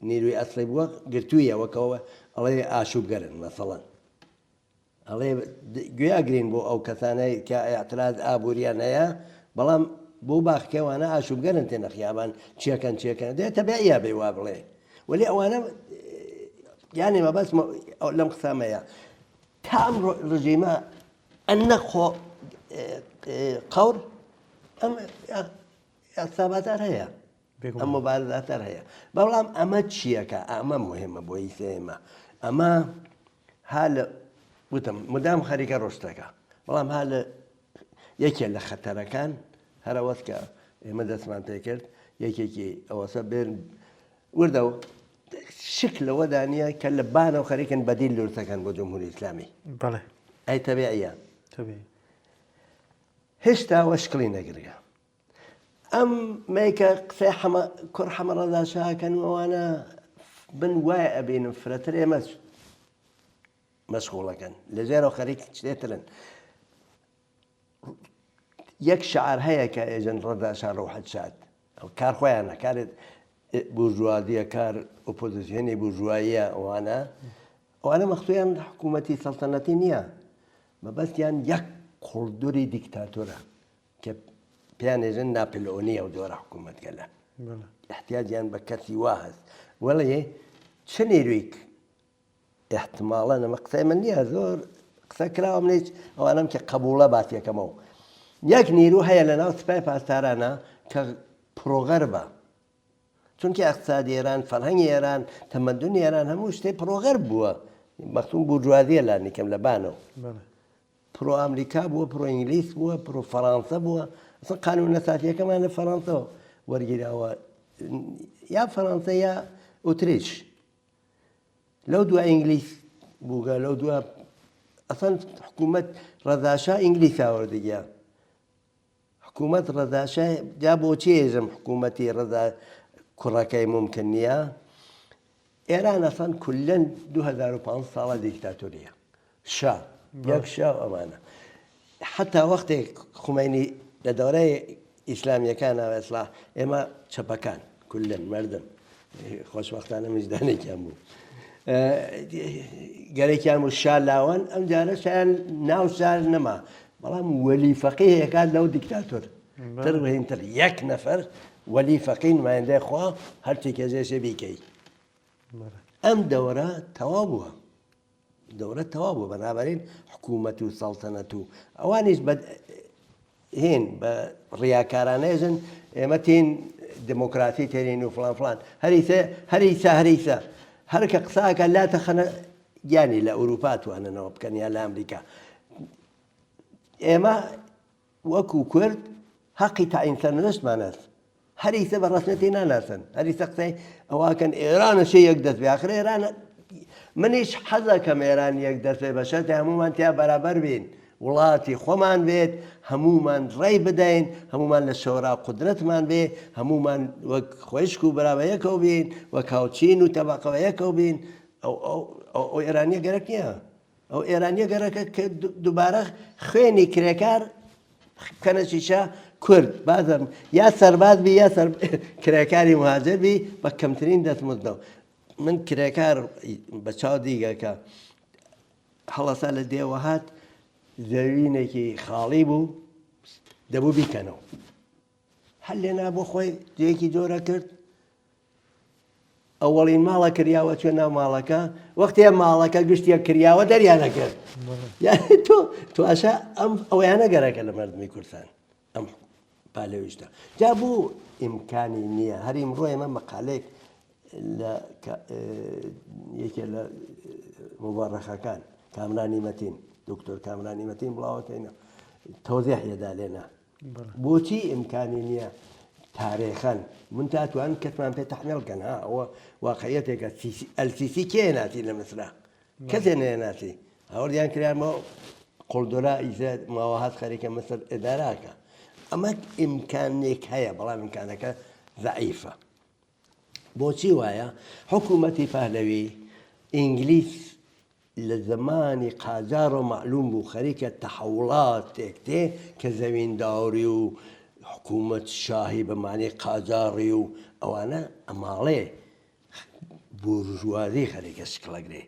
نیروی ئەسڵی بووە گرتوویە وەکەوە ئەڵێ ئاشوبگەرن مەسەڵەن. ئەڵێ گوێ ئەگرین بۆ ئەو کەسانەی کە ئیعتراز ئابووریان هەیە بەڵام بۆ باخکەوانە ئاشوبگەرن تێنە خیابان چیەکەن چیەکەن دێ تەبیعیە بێ وا بڵێ وەلی ئەوانە یانێ مەبەست لەم قسامەیە تا ئەم ڕژیمە ئەنە خۆ قەور ئەم ئەساباتار هەیە ئەم مبارزاتەر هەیە بەڵام ئەمە چیەکە ئەمە مهمە بۆ ئیسە ئێمە ئەمە ها لە وتم مدام خەریکە ڕۆشتەکە بەڵام ها لە یەکێ لە خەتەرەکان هەرەوەست کە ئێمە دەستمان پێکرد یەکێکی ئەوەسە بێن وردە و شک لەوەدا نییە کە لە بانەوە خەریکن بەدیل دروستەکەن بۆ جمهوری ئیسلامی بەڵێ ئەی تەبیعیە هێشتا وە شکڵی نەگرگە ئەم مەیکە قسەی حەمە کوڕ حەمە ڕەزا شاکەن و ئەوانە من وای ئەبینم فرەتر ئێمە مەشغوڵەکەن لە ژێرەوە خەریک شتێترن یەک شعار هەیە کە ئێژن ڕەزا شا ڕوحت شاد ئەو کار خۆیانە کارێت بورژوازیە کار ئۆپۆزیسیۆنی بورژواییە ئەوانە ئەوانە مەخصویان حکوومەتی سەڵتەنەتی نییە مەبەستیان یەک قوڵدوری دیکتاتۆرە کە پێیان ئێژن ناپلئۆنی ئەو جۆرە حکوومەتگەلە احتیاجیان بە کەسی وا هەست وەڵێ چ نیرویک احتماڵەن ئەمە قسەی من نییە زۆر قسە کراوە من هیچ ئەوانەم کە قبوڵە باسیەکەمەوە یەک نیرو هەیە لە ناو سپای پاسدارانە کە پرۆغەربە چونکە اقتصادی ئێران فەرهەنگی ئێران تەمەدونی ئێران هەموو شتێ پرۆغەرب بووە مەختوم بورجوازیە لانیکەم لە بانەوە پرۆ ئامریکا بووە، پرۆ ئینگلیس بووە، پرۆ فەڕانسە بووە، ئەسڵەن قانوونە ساسییەکەمان لە فەڕانسەوە وەرگیراوە، یا فەڕانسە یا ئوتریش. لەو دوا ئینگلیس بووگە، لەو دوا ئەسڵەن حکوومەت ڕەزاشا ئینگلیس هاوردگیا. حکوومەت ڕەزاشا جا بۆچی ئێژم حکوومەتی ڕەزا کوڕەکەی مومکن نییە؟ ئێران ئەسڵەن کولەن 2500 ساڵە دیکتاتۆریە شا یەک شا و ئەمانە حتا وەختێک خومەینی لە دەورەی ئیسلامیەکان ئەسلا ئێمە چەپەکان کولەن مردم خۆشبەختانە مژدانێکیان بوو گەرێکیان بوو شا لاوان ئەم جارە شایان ناو شار نەما بەڵام وەلی فەقیهەکان لەو دیکتاتۆر تر وهینتر یەک نەفەر وەلی فەقی نمایندەی خوا هەرچی کەزێشێ بیکەی ئەم دەورە تەواو بووە دەورە تەواو بوو بەنابەرین حکوومەت و سەڵتەنەت و ئەوانیش بە هین بە ڕیاکارانەیژن ئێمە تین دموکراسی تێرین و فلان فلان هەریسە هەریسە هەریسە هەر کە قساکە لا تەخەنە گیانی لە ئەوروپا تواننەوە بکەن یا لە ئەمریکا ئێمە وەکو کورد هەقی تەعین سەرنوشتمان هەس هەر ئیسە بە ڕەسمیەتی ناناسن هەر ئیسە قسەی ئەوە کەن ئێران ئەشێ یەک دەست بێ ئاخر ئێران منیش حەزەکەم ئێران یەک دەست بێ بە شەرتێ هەموومان تیا بەرابەر بین وڵاتی خۆمان بێت هەموومان ڕێی بدەین هەموومان لە شۆرا قودرەتمان بێ هەموومان وەک خۆشک و برا بە یەکەوە بین وەک هاوچین و تەبەقە بە یەکەوە بین ئەو ئەو ئەو ئێرانیە گەرەک نییە ئەو ئێرانیە گەرەکە کە دووبارە خوێنی کرێکار بکەنە شیشە کورد بازم یا سەرباز بی یا سەر کرێکاری مهاجر بی بە کەمترین دەستمزدەوە من کرێکار بە چاو دیگەکە هەڵەسا لە دێوە هات زەوینێکی خاڵی بوو دەبوو بیکەنەوە هەر لێنا بۆ خۆی جێکی جۆرە کرد ئەوەڵین ماڵە کریاوە چوە ناو ماڵەکە وەختێ ماڵەکە گشتیە کریاوە دەریانە کرد یعنی تۆ تواشە ئەم ئەویانە گەرەکە لە مردمی کوردستان ئەم پالەویشتە جا بوو ئیمکانی نییە هەر ئیمڕۆ ئێمە مەقالێک لە یەکێ لە مبارەخەکان کامرانی مەتین دکتۆر کامرانی مەتین بڵاوەکەینە تەوزیح یەدا لێنا بۆچی ئیمکانی نییە تارێخەن من تا توان کەسمان پێ تەحمیل کەن ها ئەوە واقعیەتێکە ئەلسیسی کێ ناسی لە مسرا کەسێ نەیەناسی هاوردیان کرامەوە قۆڵدۆرا ئیزە ماوە هات خەریکە مسر ئێداراکە ئەمە ئیمکانێک هەیە بەڵام ئیمکانەکە زەعیفە بۆچی وایە حکوومەتی پەهلەوی ئینگلیس لە زەمانی قاجاڕەوە مەعلووم بوو خەریکە تەحەوڵاتێک دێ کە زەوینداری و حکوومەت شاهی بە مانی قاجاڕی و ئەوانە ئەماڵێ بورژوازی خەریکە شکڵەگرێ.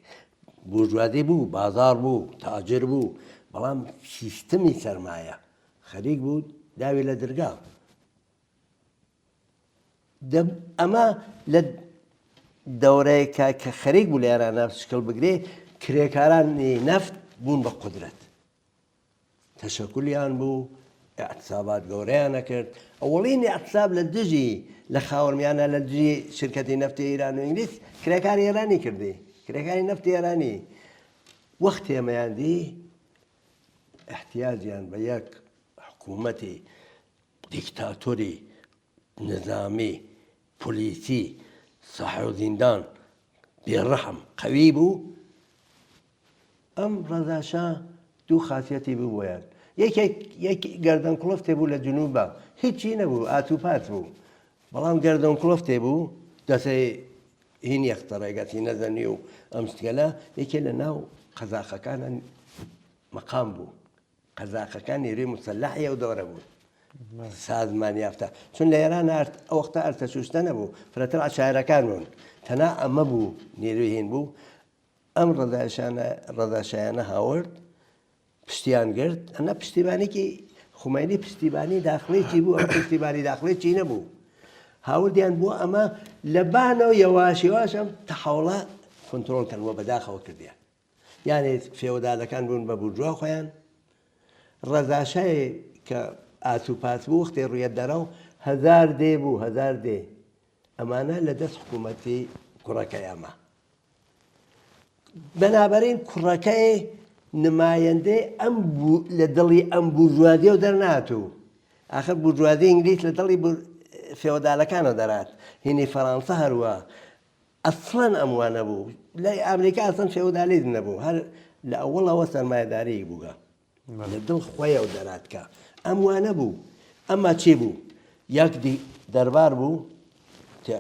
بورژوازی بوو، بازاڕ بوو، تاجر بوو، بەڵام سیستمی سەرمایە خەریک بوو داوی لە درگا. ئەمە لە دەورەیەکە کە خەریک بوو لە ئێرانە شکڵ بگرێ، کرێکارانی نەفت بوون بە قودرەت. تەشەکولیان بوو، ئیعتسابات گەورەیان ئەکرد، ئەوەڵین ئیعتساب لە دژی لە خاوەرمیانە لە دژی شرکەتی نەفتی ئیران و ئینگلیس کرێکاری ئێرانی کردی، کرێکاری نەفتی ئێرانی وەختێ ئەمەیان دی ئیحتیاجیان بە یەک حکوومەتی دیکتاتۆری نظامی پلیسی ساحێو زیندان بێڕەحم قەوی بوو ئەم ڕەزا شا دوو خاسیەتی بوو بۆیان یەکێک یەک گەردەن کوڵفتێ بوو لە جنوبە هیچی نەبوو ئاتوپات بوو بەڵام گەردەن کوڵفتێ بوو دەسەی هین یەختە ڕێگەتی نەزەنی و ئەم شتگەلە یەکێ لە ناو قەزاقەکانە مەقام بوو قەزاقەکان نیروی مسەلحی ئەو دەورە بوون سازمان یافتە چون لە ئێران ئەو وەختە ئەرتەشوشتە نەبوو فرەتر عەشایەرەکان بوون تەنها ئەمە بوو نیروی هین بوو ئەم ڕەزاشانە ڕەزاشایانە هاورد پشتیان گرت ئەنا پشتیبانێکی خومەینی پشتیبانی داخڵێکی بوو ئەم پشتیبانی داخڵێکی نەبوو هاوردیان بۆ ئەمە لە بانەوە یەواش یەواش ئەم تەحەوڵە کۆنترۆڵ کەن وە بەداخەوە کردیان یانێ فێودالەکان بوون بە بورجوا خۆیان ڕەزاشای کە ئاسوپاس بوو وەختێ ڕویە دەرەو هەزار دێ بوو هەزار دێ ئەمانە لە دەست حکوومەتی کوڕەکەی ئەمە بەنابەرین کوڕەکەی نمایندەی ئەم لە دڵی ئەم بورژوازیەوە دەرناتوو ئاخر بورژوازی ئینگلیس لە دڵی فێۆدالەکانەوە دەرات هینی فەرانسە هەروە ئەسڵەن ئەم وا نەبوو لای ئامریکا ئەسڵەن فێۆدالیزم نەبوو هەر لە ئەوەڵەوە سەرمایەداری بووگە لە دڵ خۆیەوە دەرات کە ئەم وا نەبوو ئەمما چی بوو یەک دی دەربار بوو کە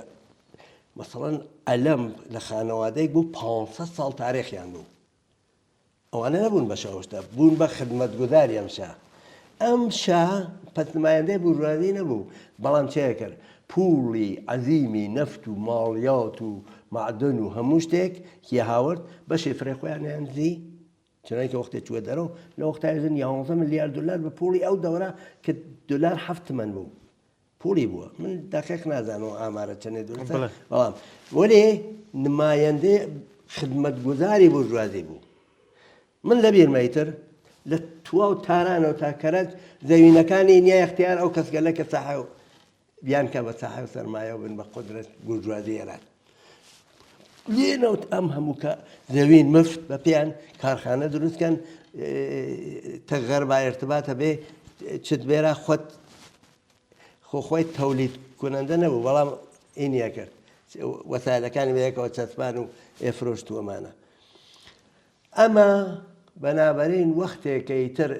مەسەڵەن ئەلەم لە خانەوادەیەک بوو 500 ساڵ تاریخیان بوو ئەوانە نەبوون بە شەوشتە بوون بە خدمەتگوزاری ئەم شا ئەم شا پەس نمایندەی بورژوازی نەبوو بەڵام چێ کرد پوڵی عەزیمی نەفت و ماڵیات و معدن و هەموو شتێک کی هاورد بەشێ فرێ خۆیانیان دزی چونکە وەختێ چووە دەرەوە لە وەختای ژن یانزە ملیار دلار بە پوڵی ئەو دەورە کە دلار هەفت تمەن بوو پوڵی بووە من دقیق نازانم ئامارە چەندێ دروستە بەڵام وەلێ نمایندەی خدمەتگوزاری بورژوازی بوو من لە بیرمە ئیتر لە تواو تارانەوە تا کەرەج زەوینەکانی نیای اختیار ئەو کەسگەلە کە ساحە بیان کە بە ساحە و سەرمایە و بن بە قودرەت بورژوازی ئێران لێ نەوت ئەم هەموو کە زەوین مفت بە پێیان کارخانە دروستکەن تەغەر با ارتباطە بێ چت بێرا خۆت خۆ خۆی تەولید کونەندە نەبوو بەڵام ئینیە کرد وەسایلەکانی بەیەکەوە چەسپان و ئێفرۆشت و ئەمانە ئەمە بەنابەرین وەختێکەی تر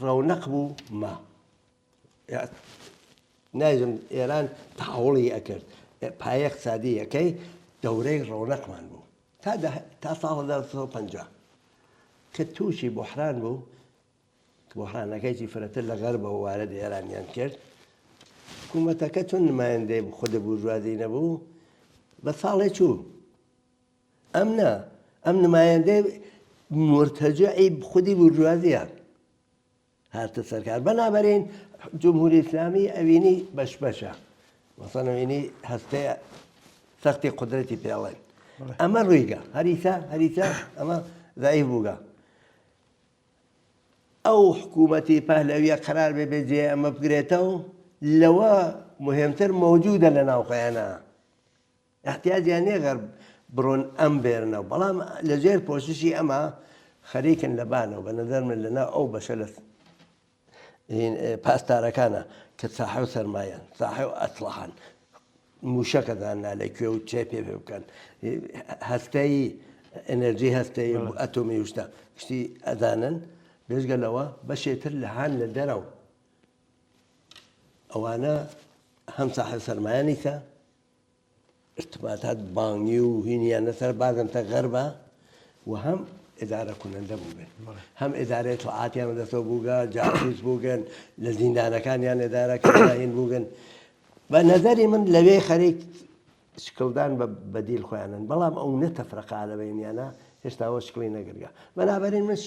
ڕەونەق بوو ما نایزم ئێران تەحوڵی ئەکرد پایە اقتصادیەکەی دەورەی ڕەونەقمان بوو تا تا ساڵ 1950 کە تووشی بحران بوو بحرانەکەیی فرەتر لە غەربەوە وارد ئێرانیان کرد حکوومەتەکە چون نمایندەی خودە بورژوازی نەبوو بە ساڵێ چوو ئەم نا ئەم نمایندەی مرتەجعی خودی بورژوازیە هاتە سەرکار بەنابەرین جمهوری ئیسلامی ئەوینی بەش بەشە مەسەن ئەوینی هەستەیە سەختی قدرەتی پێڵێن ئەمە ڕوویگە هەریسە هەریسە ئەمە زعیف بووگە ئەو حکوومەتی پەهلەویە قەرار بێ بێ جێ ئەمە بگرێتەوە لەوە مهمتر مەوجودە لە ناوخۆیانە ئیحتیاجیان نیە غەرب بڕۆن ئەم بێرنەوە بەڵام لە ژێر پۆششی ئەمە خەریکن لە بانەوە بە نەزەر من لەناو ئەو بەشە لە پاسدارەکانە کە ساحە و سەرمایەن ساحە و ئەسڵەحان موشەکە داننا لە کوێ و چێ پێ پێ بکەن هەستەی ئەنەرژی هەستەی ئەتۆمی وشتە شتی ئەزانن بێژگە لەوە بەشێتر لە هاان لە دەرەوە ئەوانە هەم ساحە سەرمایانیکە ارتباطات بانگی و هینیان لەسەر بازم تە غەربە و هەم ئیدارە کونەندە بووبن هەم ئیدارە اطلاعاتیان بەدەستەوە بووگە جاسوس بووگن لە زیندانەکانیان ئیدارە کردن بووگن بە نەزەری من لەوێ خەریک شکڵدان بە بەدیل خۆیانن بەڵام ئەو نە تەفرەقا لە بەینیانە. هێشتا ئەوە شکڵی نەگرگە. بەنابەرین من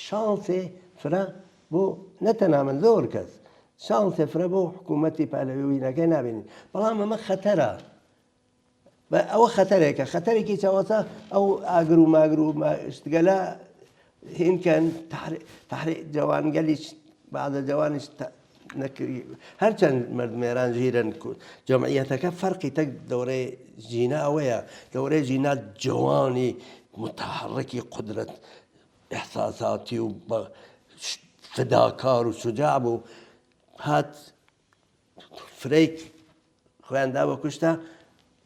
شانسێ فرە بۆ نە تەنها من زۆر کەس شانسێ فرە بۆ حکوومەتی پەهلەوی و هینەکەی نابینین. بەڵام ئەمە خەتەرە. ئەوە خەتەرێکە خەتەرێکی چاوەسە ئەو ئاگر و ماگر و شتگەلە هینکەن تحری جوانگەلیش بعضە جوانیش نەکری هەرچەند مردمێران ژیرن جمعیەتەکە فەرقی تەک دەورەی ژینا ئەوەیە دەورەی ژینا جوانی متحرکی قدرت احساساتی و فداکار و شجاع بوو هات فرەیک خۆیان دا بە کوشتا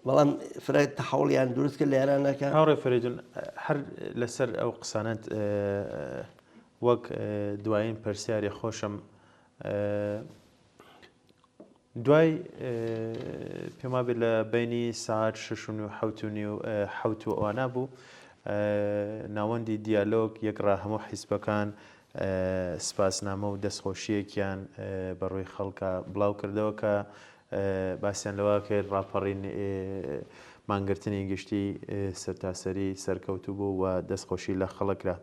بەڵام فرە تەحوڵیان دروست کرد لە ئێرانەکە. هاوڕێ فەرەیدون هەر لەسەر ئەو قسانەت وەک دوایین پرسیاری خۆشم دوای پێم وابێت لە بینی ساعت شش و نیو حەوت و نیو حەوت و ئەوانە بوو ناوەندی دیالۆگ یەکڕا هەموو حیزبەکان سپاسنامە و دەستخۆشییەکیان بە ڕووی خەڵکا بڵاو کردەوە کە باسیان لەوە کرد ڕاپەڕین مانگرتنی گشتی سەرتاسەری سەرکەوتوو بوو و دەستخۆشی لە خەڵک کرا.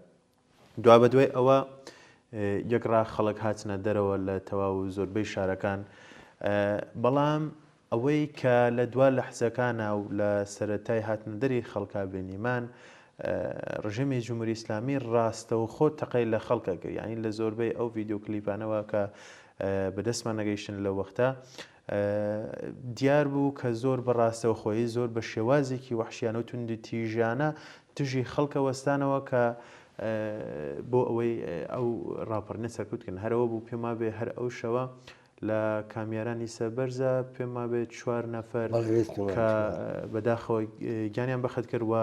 دوابەدوای ئەوە یەکڕا خەڵک هاتنە دەرەوە لە تەواو زۆربەی شارەکان بەڵام ئەوەی کە لە دوا لەحزەکانا و لە سەرەتای هاتنەدەری خەڵکا بینیمان، ڕژێمی جمهوری ئیسلامی ڕاستەوخۆ تەقەی لە خەڵک ئەکرد، یانی لە زۆربەی ئەو ڤیدیۆ کلیپانەوە کە بە دەستمان نەگەیشتن لەو وەختە دیار بوو کە زۆر بە ڕاستەوخۆیی زۆر بە شێوازێکی وەحشیانە و توندوتیژانە دژی خەڵکە وەستانەوە کە بۆ ئەوەی ئەو ڕاپەڕینە سەرکوت کەن. هەر ئەوە بوو پێم وابێ هەر ئەو شەوە لە کامیارانی سەربەرزە پێم وابێ چوار نەفەر کە بەداخەوە گیانیان بەخت کرد و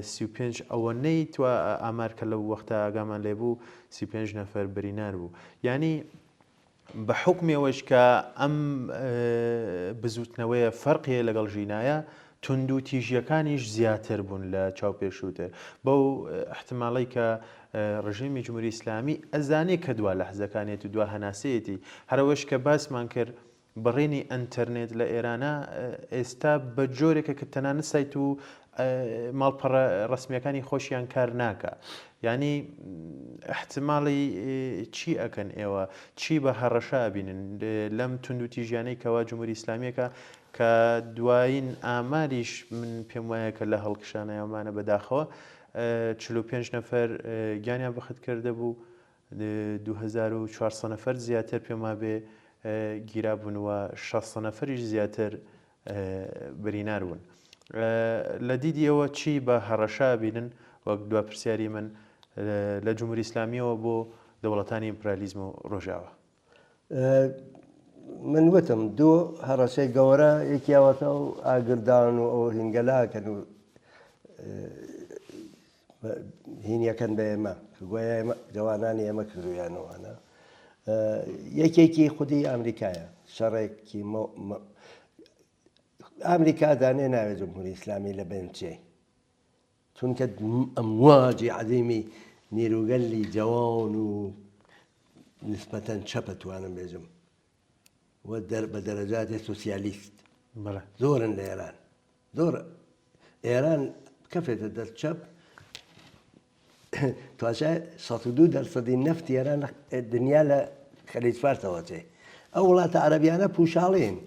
35 ئەوەنەی تو ئامار کە لەو وەختە ئاگامان لێ بوو 35 نەفەر برینار بوو یعنی بە حوکمی ئەوەیش کە ئەم بزووتنەوەیە فەرقی هەیە لەگەڵ ژینایە، توندوتیژییەکانیش زیاتر بوون لە چاو پێشووتر. بەو ئیحتماڵەی کە ڕژێمی جمهوری ئیسلامی ئەزانێ کە دوا لەحزەکانیەتی و دوا هەناسەیەتی. هەر ئەوەش کە باسمان کرد بڕینی ئەنتەرنێت لە ئێرانا ئێستا بە جۆرێکە کە تەنانەت سایت و ماڵپەڕە ڕەسمیەکانی خۆشیان کار ناکا یانی احتماڵی چی ئەکەن ئێوە چی بە هەڕەشە ئەبینن لەم توندوتیژیانەی کەوا جمهوری ئیسلامیەکە کە دوایین ئاماریش من پێم وایە کە لە هەڵکشانایەمانە بەداخەوە 45 نەفەر گیانیان بەخت کردە بوو 2400 نەفەر زیاتر پێم وابێ گیرابوون و 600 نەفەریش زیاتر برینار بوون. لە دیدی ئێوە چی بە هەڕەشە ئەبینن وەک دوا پرسیاری من لە جمهوری ئیسلامیەوە بۆ دەوڵەتانی ئیمپرالیزم و ڕۆژاوا؟ من وتم دوو هەڕەشەی گەورە یەکی ئەوەتە و ئاگردان و ئەو هینگەلاکەن و هینیەکەن بە ئێمە کە گوایە ئێمە جەوانانی ئێمە کردویانەوەە یەکێکی خودی ئەمریکایە شەڕێکی ئەمریکا دانێ ناوێت جمهوری ئیسلامی لە بنچێ چونکە ئەمواجی عەزیمی نیروگەلی جەوان و نسبەتەن چەپە توانم بێژم و بە دەرەجاتی سوسیالیست زۆرن لە ئێران زۆر ئێران بکەفێتە دەست چەپ تواشای 102 دەرسەدی نەفتی ئێران دنیا لە خەلیج فارسەوە چێ ئەو وڵاتە عەرەبیانە پوشاڵین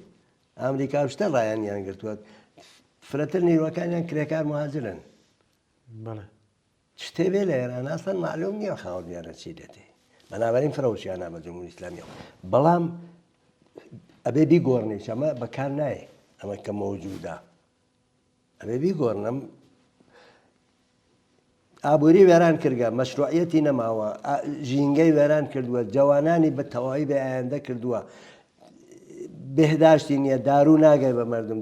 ئەمریکا شتە ڕایانیان گرتووە فرەتر نیروەکانیان کرێکار مهاجرن بەڵێ شتێ بێ لە ئێران ئەسڵەن مەعلوم نییە خاوەن میانە چی دێتێ بەنابەرین فرە وشیانە بە جمهوری ئیسلامیەوە بەڵام ئەبێ بیگۆڕنیش ئەمە بەکار نایە ئەمە کە مەوجودە ئەبێ بیگۆڕنم ئابووری وێران کردگە مەشروعیەتی نەماوە ژینگەی وێران کردووە جەوانانی بە تەواوی بێ ئایندە کردووە بێهداشتی نییە دارو ناگەی بە مردم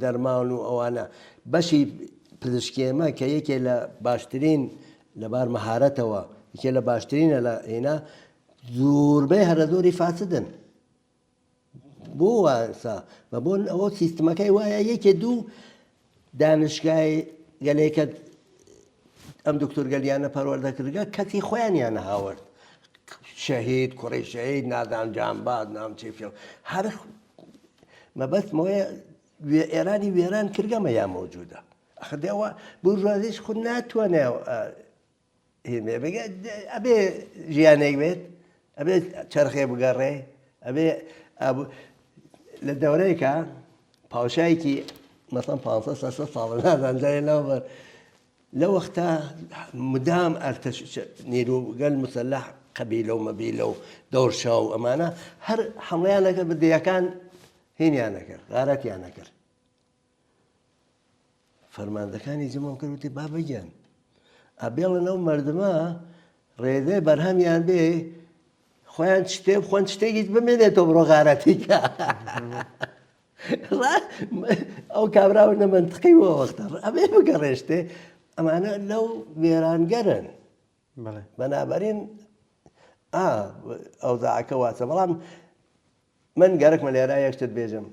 دەرمان و ئەوانە بەشی پزیشکی ئێمە کە یەکێ لە باشترین لەبار مەهارەتەوە یەکێ لە باشترینە لە هینا زۆربەی هەرە زۆری فاسدن بۆ واسا بە بۆن ئەوە سیستمەکەی وایە یەکێ دوو دانشگای گەلێکە ئەم دکتۆرگەلیانە پەروەردە کردگە کەسی خۆیانیان هاورد شەهید کوڕی شەهید نازان جانباز نام چی فێڵ هەر مەبەستمەوەیە ئێرانی وێران کردگەمە یا مەوجودە. ئەخر دێ ئەوە بورژوازیش خود ناتوانێ هێنێ بگە ئەبێ ژیانێک بێت ئەبێ چەرخێ بگەڕێ ئەبێ لە دەورەیەکە پاوشایەکی مەسەن 500 600 ساڵە نازان جارێ لەوبەر لە وەختە مدام ئەرتەش نیروگەل مسلح قەبیلە و مەبیلە و دەورشا و ئەمانە هەر حمڵیان نەکرد بە دێیەکان هینیان نەکرد غارەتیان نەکرد فەرماندەکانی جمەم کرد وتی بابە گیان ئەبێڵن ئەو مردمە ڕێزێ بەرهەمیان بێ خۆیان شتێ بخۆن شتێکیش بمێنێتەوە بڕۆ غارەتیکە ئەو کابراوە نە منطقی بۆ وەختە ئەبێ بگەڕێشتێ ئەمانە لەو وێرانگەرن بەنابەرین ئەوزاعەکە واسە بەڵام من گەرەکمە لێرە یەک شتت بێژم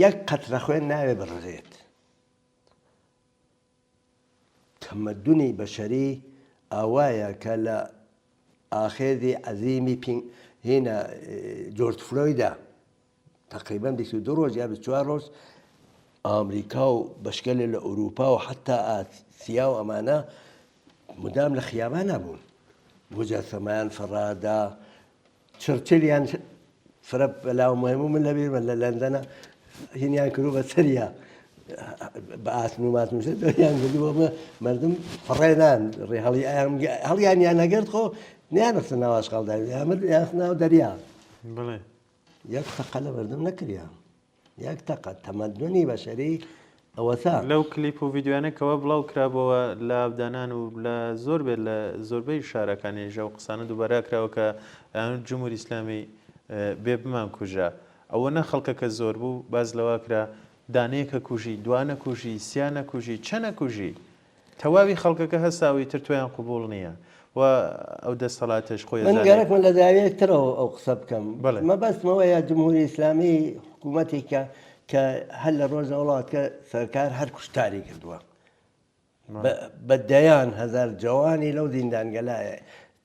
یەک قەترە خوێن ناوێ بڕژێت تەمەدونی بەشەری ئاوایە کە لە ئاخێزی عەزیمی پین هینە جۆرج فلۆیدا تقریبا 22 ڕۆژ یا 24 ڕۆژ ئامریکا و بەشکەلێ لە ئەوروپا و حتا ئاسیا و ئەمانە مدام لە خیابانە بوون مجەسەمەیان فڕادا چرچلیان فرە بەلاوە مهم و من لەبیرمە لە لەندەنە هینیان کردو بە سەریا بە ئاسن و ماسن و شت دەریان کردو بۆ مردم فڕێنان ڕێ هەڵی هەڵیانیان نەگرت خۆ نیانخستە ناو ئاشغاڵدا یان ناو دەریا بڵێ یەک تەقە لە مردم نەکریا یەک تەقە تەمەدونی بەشەری ئەوەتا. لەو کلیپ و ڤیدیۆیانە کەوا بڵاو کرابۆوە لە ئابدانان و لە زۆر بێت لە زۆربەی شارەکانیش ئەو قسانە دووبارە کراوە کە ئەیان جمهوری ئیسلامی بێ بمان کوژە ئەوەنە خەڵکەکە زۆر بوو باس لەوە کرا دانەیەکە کوژی دوانە کوژی سیانە کوژی چەنە کوژی تەواوی خەڵکەکە هەستاوە ئیتر تۆیان قبوڵ نییە و ئەو دەستەڵاتەش خۆی من ئەزانێ. گەرەکمە لە زاویەیەک ترەوە ئەو قسە بکەم. بەڵێ. مەبەستم ئەوەیە جمهوری ئیسلامی حکوومەتێکە کە هەر لە ڕۆژ وڵات کە سەرکار هەر کوشتاری کردووە. بەڵێ. بە دەیان هەزار جەوانی لەو زیندانگەلە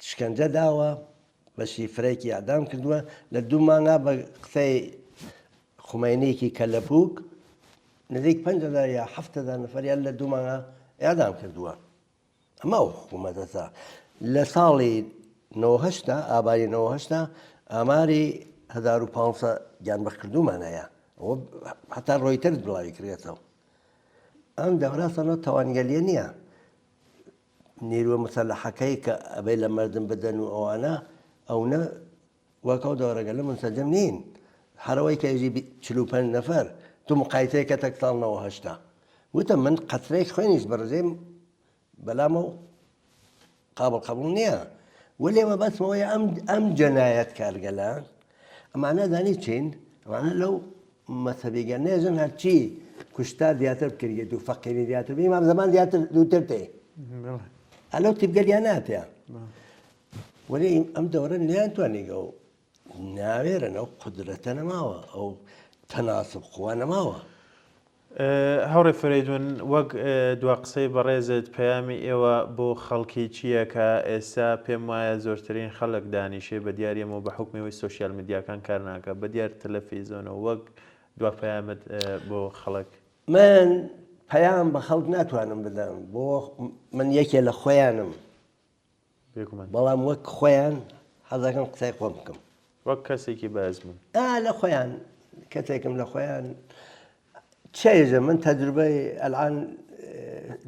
شکەنجە داوە، بەشی فرەیەکی ئیعدام کردووە، لە دوو مانگا بە قسەی خومەینیکی کەلەپووک نزیک 5000 یا 7000 نەفەریان لە دوو مانگا ئیعدام کردووە. ئەمە ئەو حکوومەتەسە. لە ساڵی 98 ئابانی 98 ئاماری 1500 گیانبەختکردوومان هەیە. ئەوە حتا ڕۆیتەرز بڵاوی کردێتەوە. ئەم دەورە سەنە تەوانگەلیە نییە. نیروە مسەلەحەکەی کە ئەبێ لە مردم بدەن و ئەوانە ئەونە وەک ئەو دەورەگەلە منسەجم نین. هەرەوەی کە ئێژی 45 نەفەر تو مقایسەی کە تەک ساڵ 98 وتم من قەترەیەک خوێنیش بڕژێم بەلامەو قابڵ قبوڵ نییە. وەلێ مەبەستم ئەوەیە ئەم ئەم جەنایەتکارگەلە ئەمانە زانی چین؟ ئەمانە لەو مەسەبیگە نێژن هەرچی کوشتار زیاتر بکرێت و فەقیری زیاتر بی ئیمام زەمان زیاتر دووتر تێ ئەلەو تیپگەلیان ناتێ وەلێ ئەم دەورە نیان توانیگە و ناوێرن ئەو قودرەتە نەماوە ئەو تەناسب قوە نەماوە. هاوڕێ فەرەیدون وەک دوا قسەی بەڕێزت پەیامی ئێوە بۆ خەڵکی چییە کە ئێستا پێم وایە زۆرترین خەڵک دانیشێ بە دیار ئێمەوە بە حوکمی ئەوەی سۆشیال میدیاکان کار ناکا بە دیار تەلەفیزۆنەوە وەک دوا پەیامت بۆ خەڵک؟ من پەیام بە خەڵک ناتوانم بدەم بۆ من یەکێ لە خۆیانم بێگومان. بەڵام وەک خۆیان حەزەکەم قسەی خۆم بکەم. وەک کەسێکی بە ئەزموون. ئا لە خۆیان کەسێکم لە خۆیان چێژە من تەجروبەی ئەلعان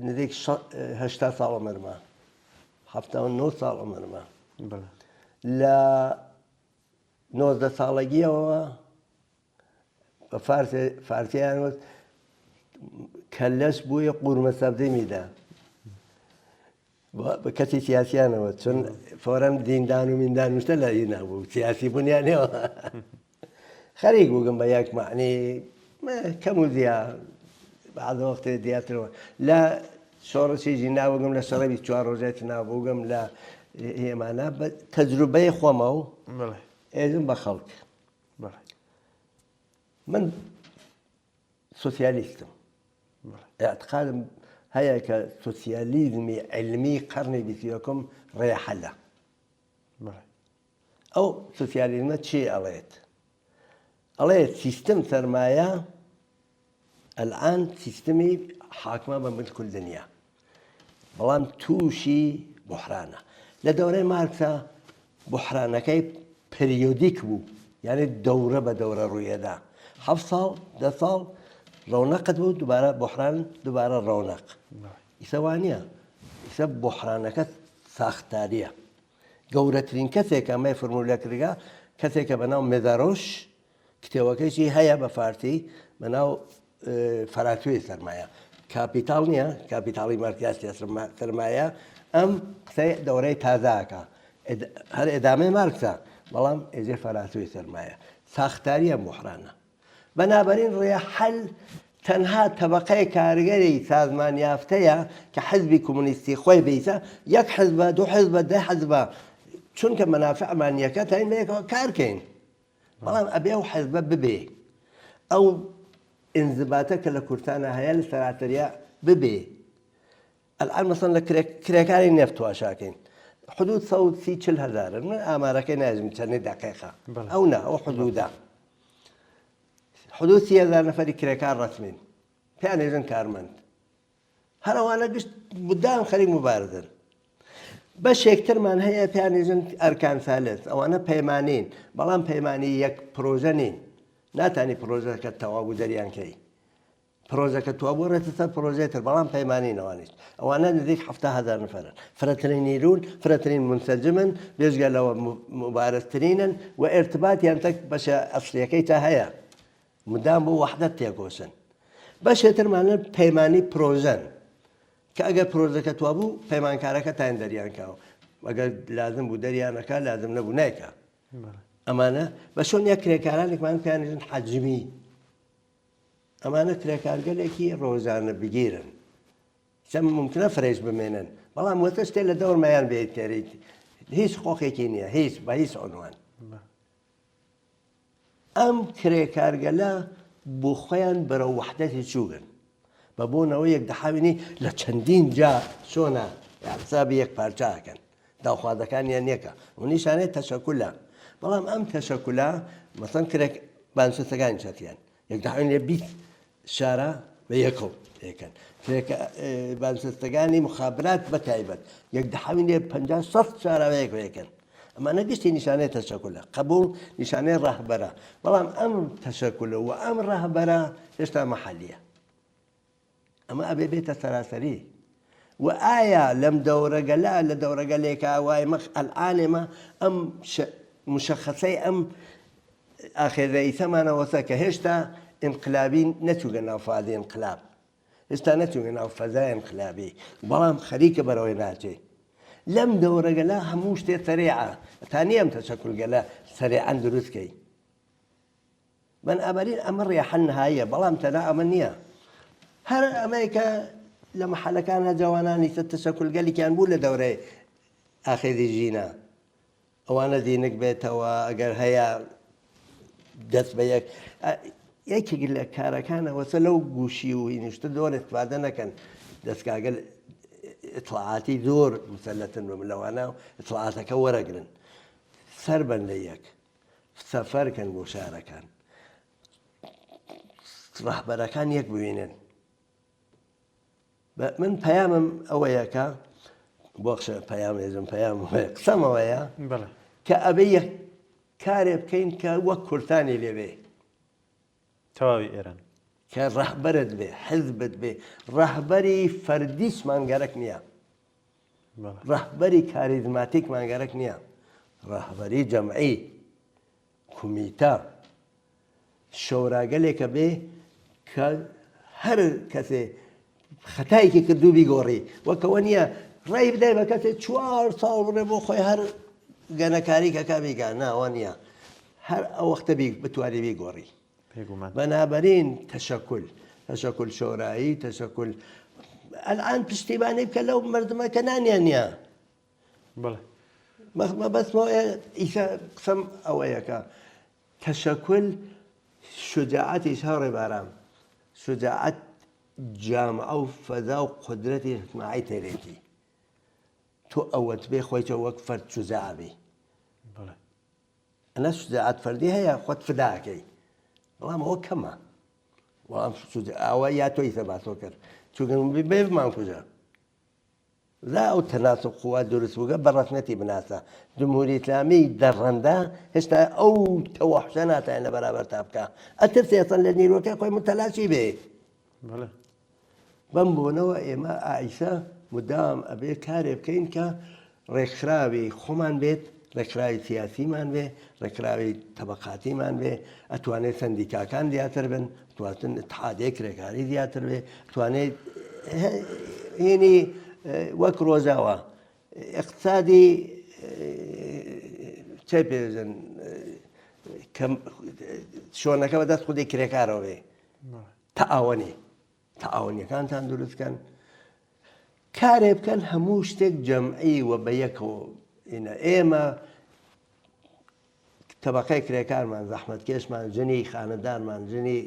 نزیک 80 ساڵ عمرمە 79 ساڵ عمرمە لە 19 ساڵەگیەوە بە فارسی فارسیان وت کەلەش بوویە قورمە سەبزی میدا بە کەسی سیاسیانەوە چون فۆرەن دیندان و میندان وشتە لە هینا بوو سیاسی بوونیانەوە خەریک بووگم بە یەک معنی کەم و زیا بعض وەختێ دیاترەوە لە شۆڕشی ژینا بووگم لە شەڕی 24 ڕۆژێت نابووگم لە هێمانە بە تەجروبەی خۆمە و ئێزم بە خەڵک من سۆسیالیستم ئیعتقادم هەیە کە سۆسیالیزمی عیلمی قەرنی بیست و یەکەم ڕێ حەلە. ئەو سۆسیالیزمە چی ئەڵێت؟ ئەڵێت سیستم سەرمایە ئەلعان سیستمی حاکمە بە ملک الدنیا بەڵام تووشی بحرانە لە دەورەی مارکسا بحرانەکەی پریۆدیک بوو یعنی دەورە بە دەورە ڕوویەدا هە ساڵ دە ساڵ ڕەونەقت بوو دووبارە بحران دووبارە ڕەونەق ئیسە وانە ئیسە بحرانەکە ساختاریە گەورەترین کەسێک ئەمەی فرمولە کردگە کەسێکە بە ناو مێزارۆش کتێوەکەیشی هەیە بە فارسی بە ناو فەراتوێی سەرمایە کاپیتاڵ نییە کاپیتاڵی مارکسیە سەرمایە ئەم قسەی دەورەی تازاکە هەر ئێدامەی مارکسە بەڵام ئێجێ فەراتوێی سەرمایە ساختاریە بحرانە بەنابەرین ڕێ حەل تەنها تەبەقەی کارگەری سازمان یافتەیە کە حزبی کۆمۆنیستی خۆی بیتە یەک حزبە دوو حزبە دە حزبە چونکە مەنافعمان یەکە تاین بەیەکەوە کارکەین بەڵام ئەبێ ئەو حزبە ببێ ئەو ئینزباتە کە لە کوردستانە هەیە لە سەراسەریا ببێ ئەلان مەسەن لە کرێکاری نەفت تواشاکەین حدود 130 40 هەزارن من ئامارەکەی نازم چەندی دقیقە ئەو نا ئەو حدودا حدود 30 هەزار نەفەری کرێکار ڕەسمین پێیان ئێژن کارمەند هەر ئەوانە گشت مدام خەریک موبارزەن. بەشێک ترمان هەیە پێیان ئێژن ئەرکان سالس، ئەوانە پەیمانین، بەڵام پەیمانی یەک پرۆژە نین. ناتانی پرۆژەکە تەواو بوو دەریان کەی. پرۆژەکە توا بوو ڕێتە سەر پرۆژەی تر، بەڵام پەیمانین ئەوانیش. ئەوانە نزیک 70 هەزار نەفەرن. فرەترین نیرون، فرەترین مونسەجمن، بێجگە لەوە موبارزترینن و ئێرتباتیان تەک بەشە ئەسڵیەکەی تا هەیە. مدام بۆ وەحدەت تێکۆشن. بەشێ ترمانە پەیمانی پرۆژەن کە ئەگەر پرۆژەکە توابوو پەیمانکارەکە تاین دەریان کا و ئەگەر لازم بوو دەریانەکە لازم نەبوو نایکا. ئەمانە بە چۆن یا کرێکارانێکمان پێیانژن حەجمی ئەمانە کرێکارگەلێکی ڕۆژانە بگیرن چەند ممکنە فرەیش بمێنن بەڵام وەتە شتێ لە دەورمایان بێت تێریت هیچ قۆقێکی نییە هیچ بە هیچ عنوان. ئەم کرێکارگەلە بۆ خۆیان بەرەو وەحدەتی چووگن بە بۆنەوە یەک دەحاوینی لە چەندین جا چۆنە حسابی یەک پارچە ئەکەن داوخوازەکانیان یەکە و نیشانەی تەشەکولە بەڵام ئەم تەشەکولە مەسەن کرێک بانسەکانی چەتیان یەک دەحاوین لە 20 شارە بە یەکەو یەکەن کرێکە بانسەستەکانی مخابرات بە تایبەت یەک دەحاوین لێ 50 سەد شارە بە یەکەوە یەکەن ئەمانە گشتی نیشانەی تەشەکولە قبوڵ نیشانەی ڕەهبەرە بەڵام ئەم تەشەکولە و ئەم ڕەهبەرە هێشتا مەحەلیە ئەمە ئەبێ بێتە سەراسەری و ئایا لەم دەورەگەلە لە دەورەگەلێکا وای مەخ ئەلعانێمە ئەم مشەخەسەی ئەم ئاخێزە ئیسەمانەوەسە کە هێشتا ئینقلابی نەچووگە ناو فازی ئینقلاب هێشتا نەچووگە ناو فەزای ئینقلابی بەڵام خەریکە بەرەوەی ناچێ لەم دەورەگەلە هەموو شتێ سەرێعە تا نییە ئەم تەشەکولگەلە سەرێعەن دروست کەی بنابراین ئەمە ڕێحە نهاییە بەڵام تەنها ئەمە نییە هەر ئەمەی کە لە مەحەلەکانە جەوانانی سەر تەشەکولگەلێکیان بوو لە دەورەی ئاخێزی ژینا ئەوانە زینک بێتەوە ئەگەر هەیە دەست بە یەک یەکێک لە کارەکانەوەسە لەو گوشی و هینشتە زۆر استفادە نەکەن دەستگاگەل اطلاعاتی زۆر مسەلەتن بە لەوانە اطلاعاتەکە وەرەگرن سەر بن لە یەک سەفەرکەن بۆ شارەکان ڕەهبەرەکان یەک بوێنن من پەیامم ئەوەیە کە بۆ قسە پەیام ێزم پەیام قسەم ئەوەیە کە ئەبێ یەک کارێ بکەین کە وەک کورتانی لێبێ تەواوی ئێران کە ڕەهبەرت بێ حزبت بێ ڕەهبەری فەردیشمان گەرەک نییە ڕەهبەری کاریزماتیکمان گەرەک نییە ڕەهبەری جەمعی کومیتە شۆراگەلێکە بێ کە هەر کەسێ خەتایەکی کردو بیگۆڕی وەکەوە نییە ڕێی بدای بە کەسێ چوار ساڵ بڕێ بۆ خۆی هەر گەنەکاری کەکا بیگا ناوە نییە هەر ئەو وەختە بی بتوانێ بیگۆڕی بەنابەرین تەشەکول تەشەکول شۆرایی تەشەکول ئەلان پشتیبانی بکە لەو مردمە کە نانیان نییە بەڵێ. مەبەستمەوە ئیسە قسەم ئەوەیە کە تەشەکول شوجاعەتیش هاوڕێ بارام شوجاعەت جامعە و فەزا و قودرەتی اجتماعی تێرێتی تۆ ئەوەت بێ خۆی تۆ وەک فەرد شوجاع بی بەڵێ. ئەنا شوجاعەت فەردی هەیە خۆت فداکەی بەڵام ئەوە کەمە بەڵام شوجاع ئەوە یا تۆ ئیسە باسۆ کرد. چونکە بێ بمانکوژە. لا ئەو تەناسوب قوا دروست بووگە بە ڕەسمیەتی بناسە جمهوری ئیسلامی دەڕەندە هێشتا ئەو تەوەحشە ناتوانێت لە بەرابەر تا بکا ئەترسێ ئەسڵەن لە نیروەکەی خۆی متەلاشی بێ. بەڵێ. بەم بۆنەوە ئێمە ئایسە مدام ئەبێ کارێ بکەین کە ڕێکخراوی خۆمان بێت، ڕێکخراوی سیاسیمان بێ، ڕێکخراوی تەبەقاتیمان بێ، ئەتوانێ سەندیکاکان زیاتر بن، تواتن اتحادیەی کرێکاری زیاتر بێ، توانێ هینی وەک ڕۆژاوا اقتصادی چێ پێژن کە شۆنەکە بەدەست خودی کرێکارەوە بێ تەعاوەنی تەعاونیەکانتان دروست کەن کارێ بکەن هەموو شتێک جەمعی و بە یەکەوە ئینە ئێمە تەبقەی کرێکارمان زەحمەتکێشمان ژنی خانەدانمان ژنی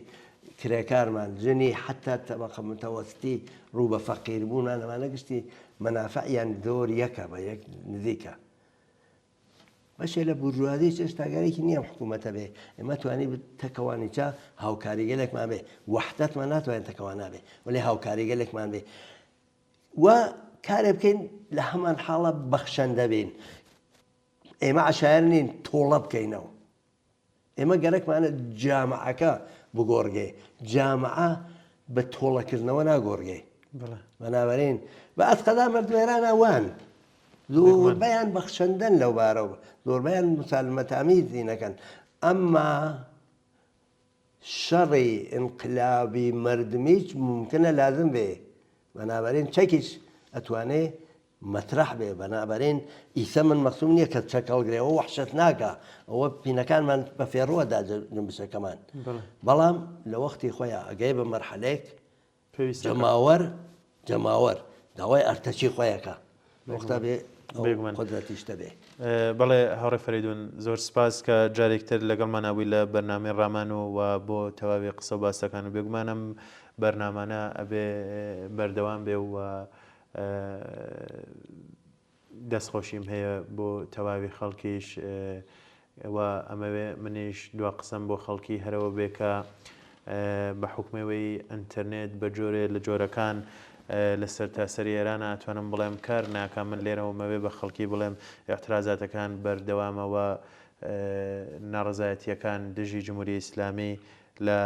کرێکارمان ژنی حتا تەبقە متەوەستی ڕوو بە فەقیر بوونان ئەمانە گشتی مەنافعیان زۆر یەکە بە یەک نزیکە بەشێ لە بورژوازیش هێشتا گەرەکی نییە ئەم حکوومەتە بێ ئێمە توانی تەکەوانی چا هاوکاریگەلێکمان بێ وەحدەتمان ناتوانێت تەکەوان نابێ وەلێ هاوکاریگەلێکمان بێ و کارێ بکەین لە هەمان حاڵە بەخشەندە بین ئێمە عشایەر نین تۆڵە بکەینەوە ئێمە گەرەکمانە جامعەکە بگۆڕگێ، جامعە بە تۆڵەکردنەوە ناگۆڕگێ. بەنابەرین بە ئەسقەدا مەردم ئێرانە وان زۆربەیان بەخشەندەن لەو بارەوە زۆربەیان مسالمەتامیز دینەکەن ئەمما شەڕی ئینقلابی مردمیش ممکنە لازم بێ بەنابەرین چەکیش ئەتوانێ مەترەح بێ بەنابەرین ئیسە من مەقسوم نیە کەس چەک هەڵگرێ ئەوە وەحشەتناکە ئەوە پینەکانمان بە فێڕوە دا جنبشەکەمان بەڵام لە وەختی خۆیان ئەگەی بە مەرحەلەیەک جەماوەر جەماوەر داوای ئەرتەچی خۆیەکە وەختا بێ قدرەتیش دەبێ. بەڵێ هاوڕێ فەرەیدون زۆر سپاس کە جارێکتر لەگەڵمانا بووی لە بەرنامەی ڕامان و و بۆ تەواوی قسە و باسەکان و بێگومان ئەم بەرنامانە ئەبێ بەردەوام بێ و دەستخۆشیم هەیە بۆ تەواوی خەڵکیش و ئەمەوێ منیش دوا قسەم بۆ خەڵکی هەرەوە بێ کە بە حوکمەوەی ئینتەرنێت بە جۆرێ لە جۆرەکان لە سەرتاسەری ئێرانە ئەتوانم بڵێم کار ناکا من لێرەوە مەوێ بە خەڵکی بڵێم ئیعترازاتەکان بەردەوامە و ناڕەزایەتییەکان دژی جمهوری ئیسلامی لە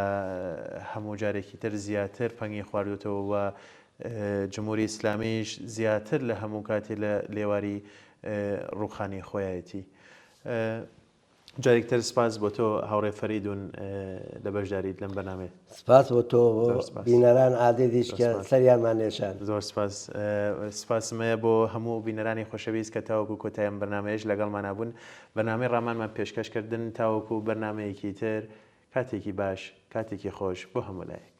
هەموو جارێکی تر زیاتر پەنگی خواردوتەوە و جمهوری ئیسلامیش زیاتر لە هەموو کاتێ لە لێواری ڕووخانی خۆیایەتی. جارێک تر سپاس بۆ تۆ هاوڕێ فەریدون لە بەشداریت لەم بەرنامەیە. سپاس بۆ تۆ بۆ بینەران ئازیزیش کە سەریانمان لێشاند. زۆر سپاس. سپاسم هەیە بۆ هەموو بینەرانی خۆشەویست کە تاوەکو کۆتایی ئەم بەرنامەیەش لەگەڵمانا بوون. بەرنامەی ڕامانمان پێشکەش کردن تاوەکو بەرنامەیەکی تر کاتێکی باش کاتێکی خۆش بۆ هەموو لایەک.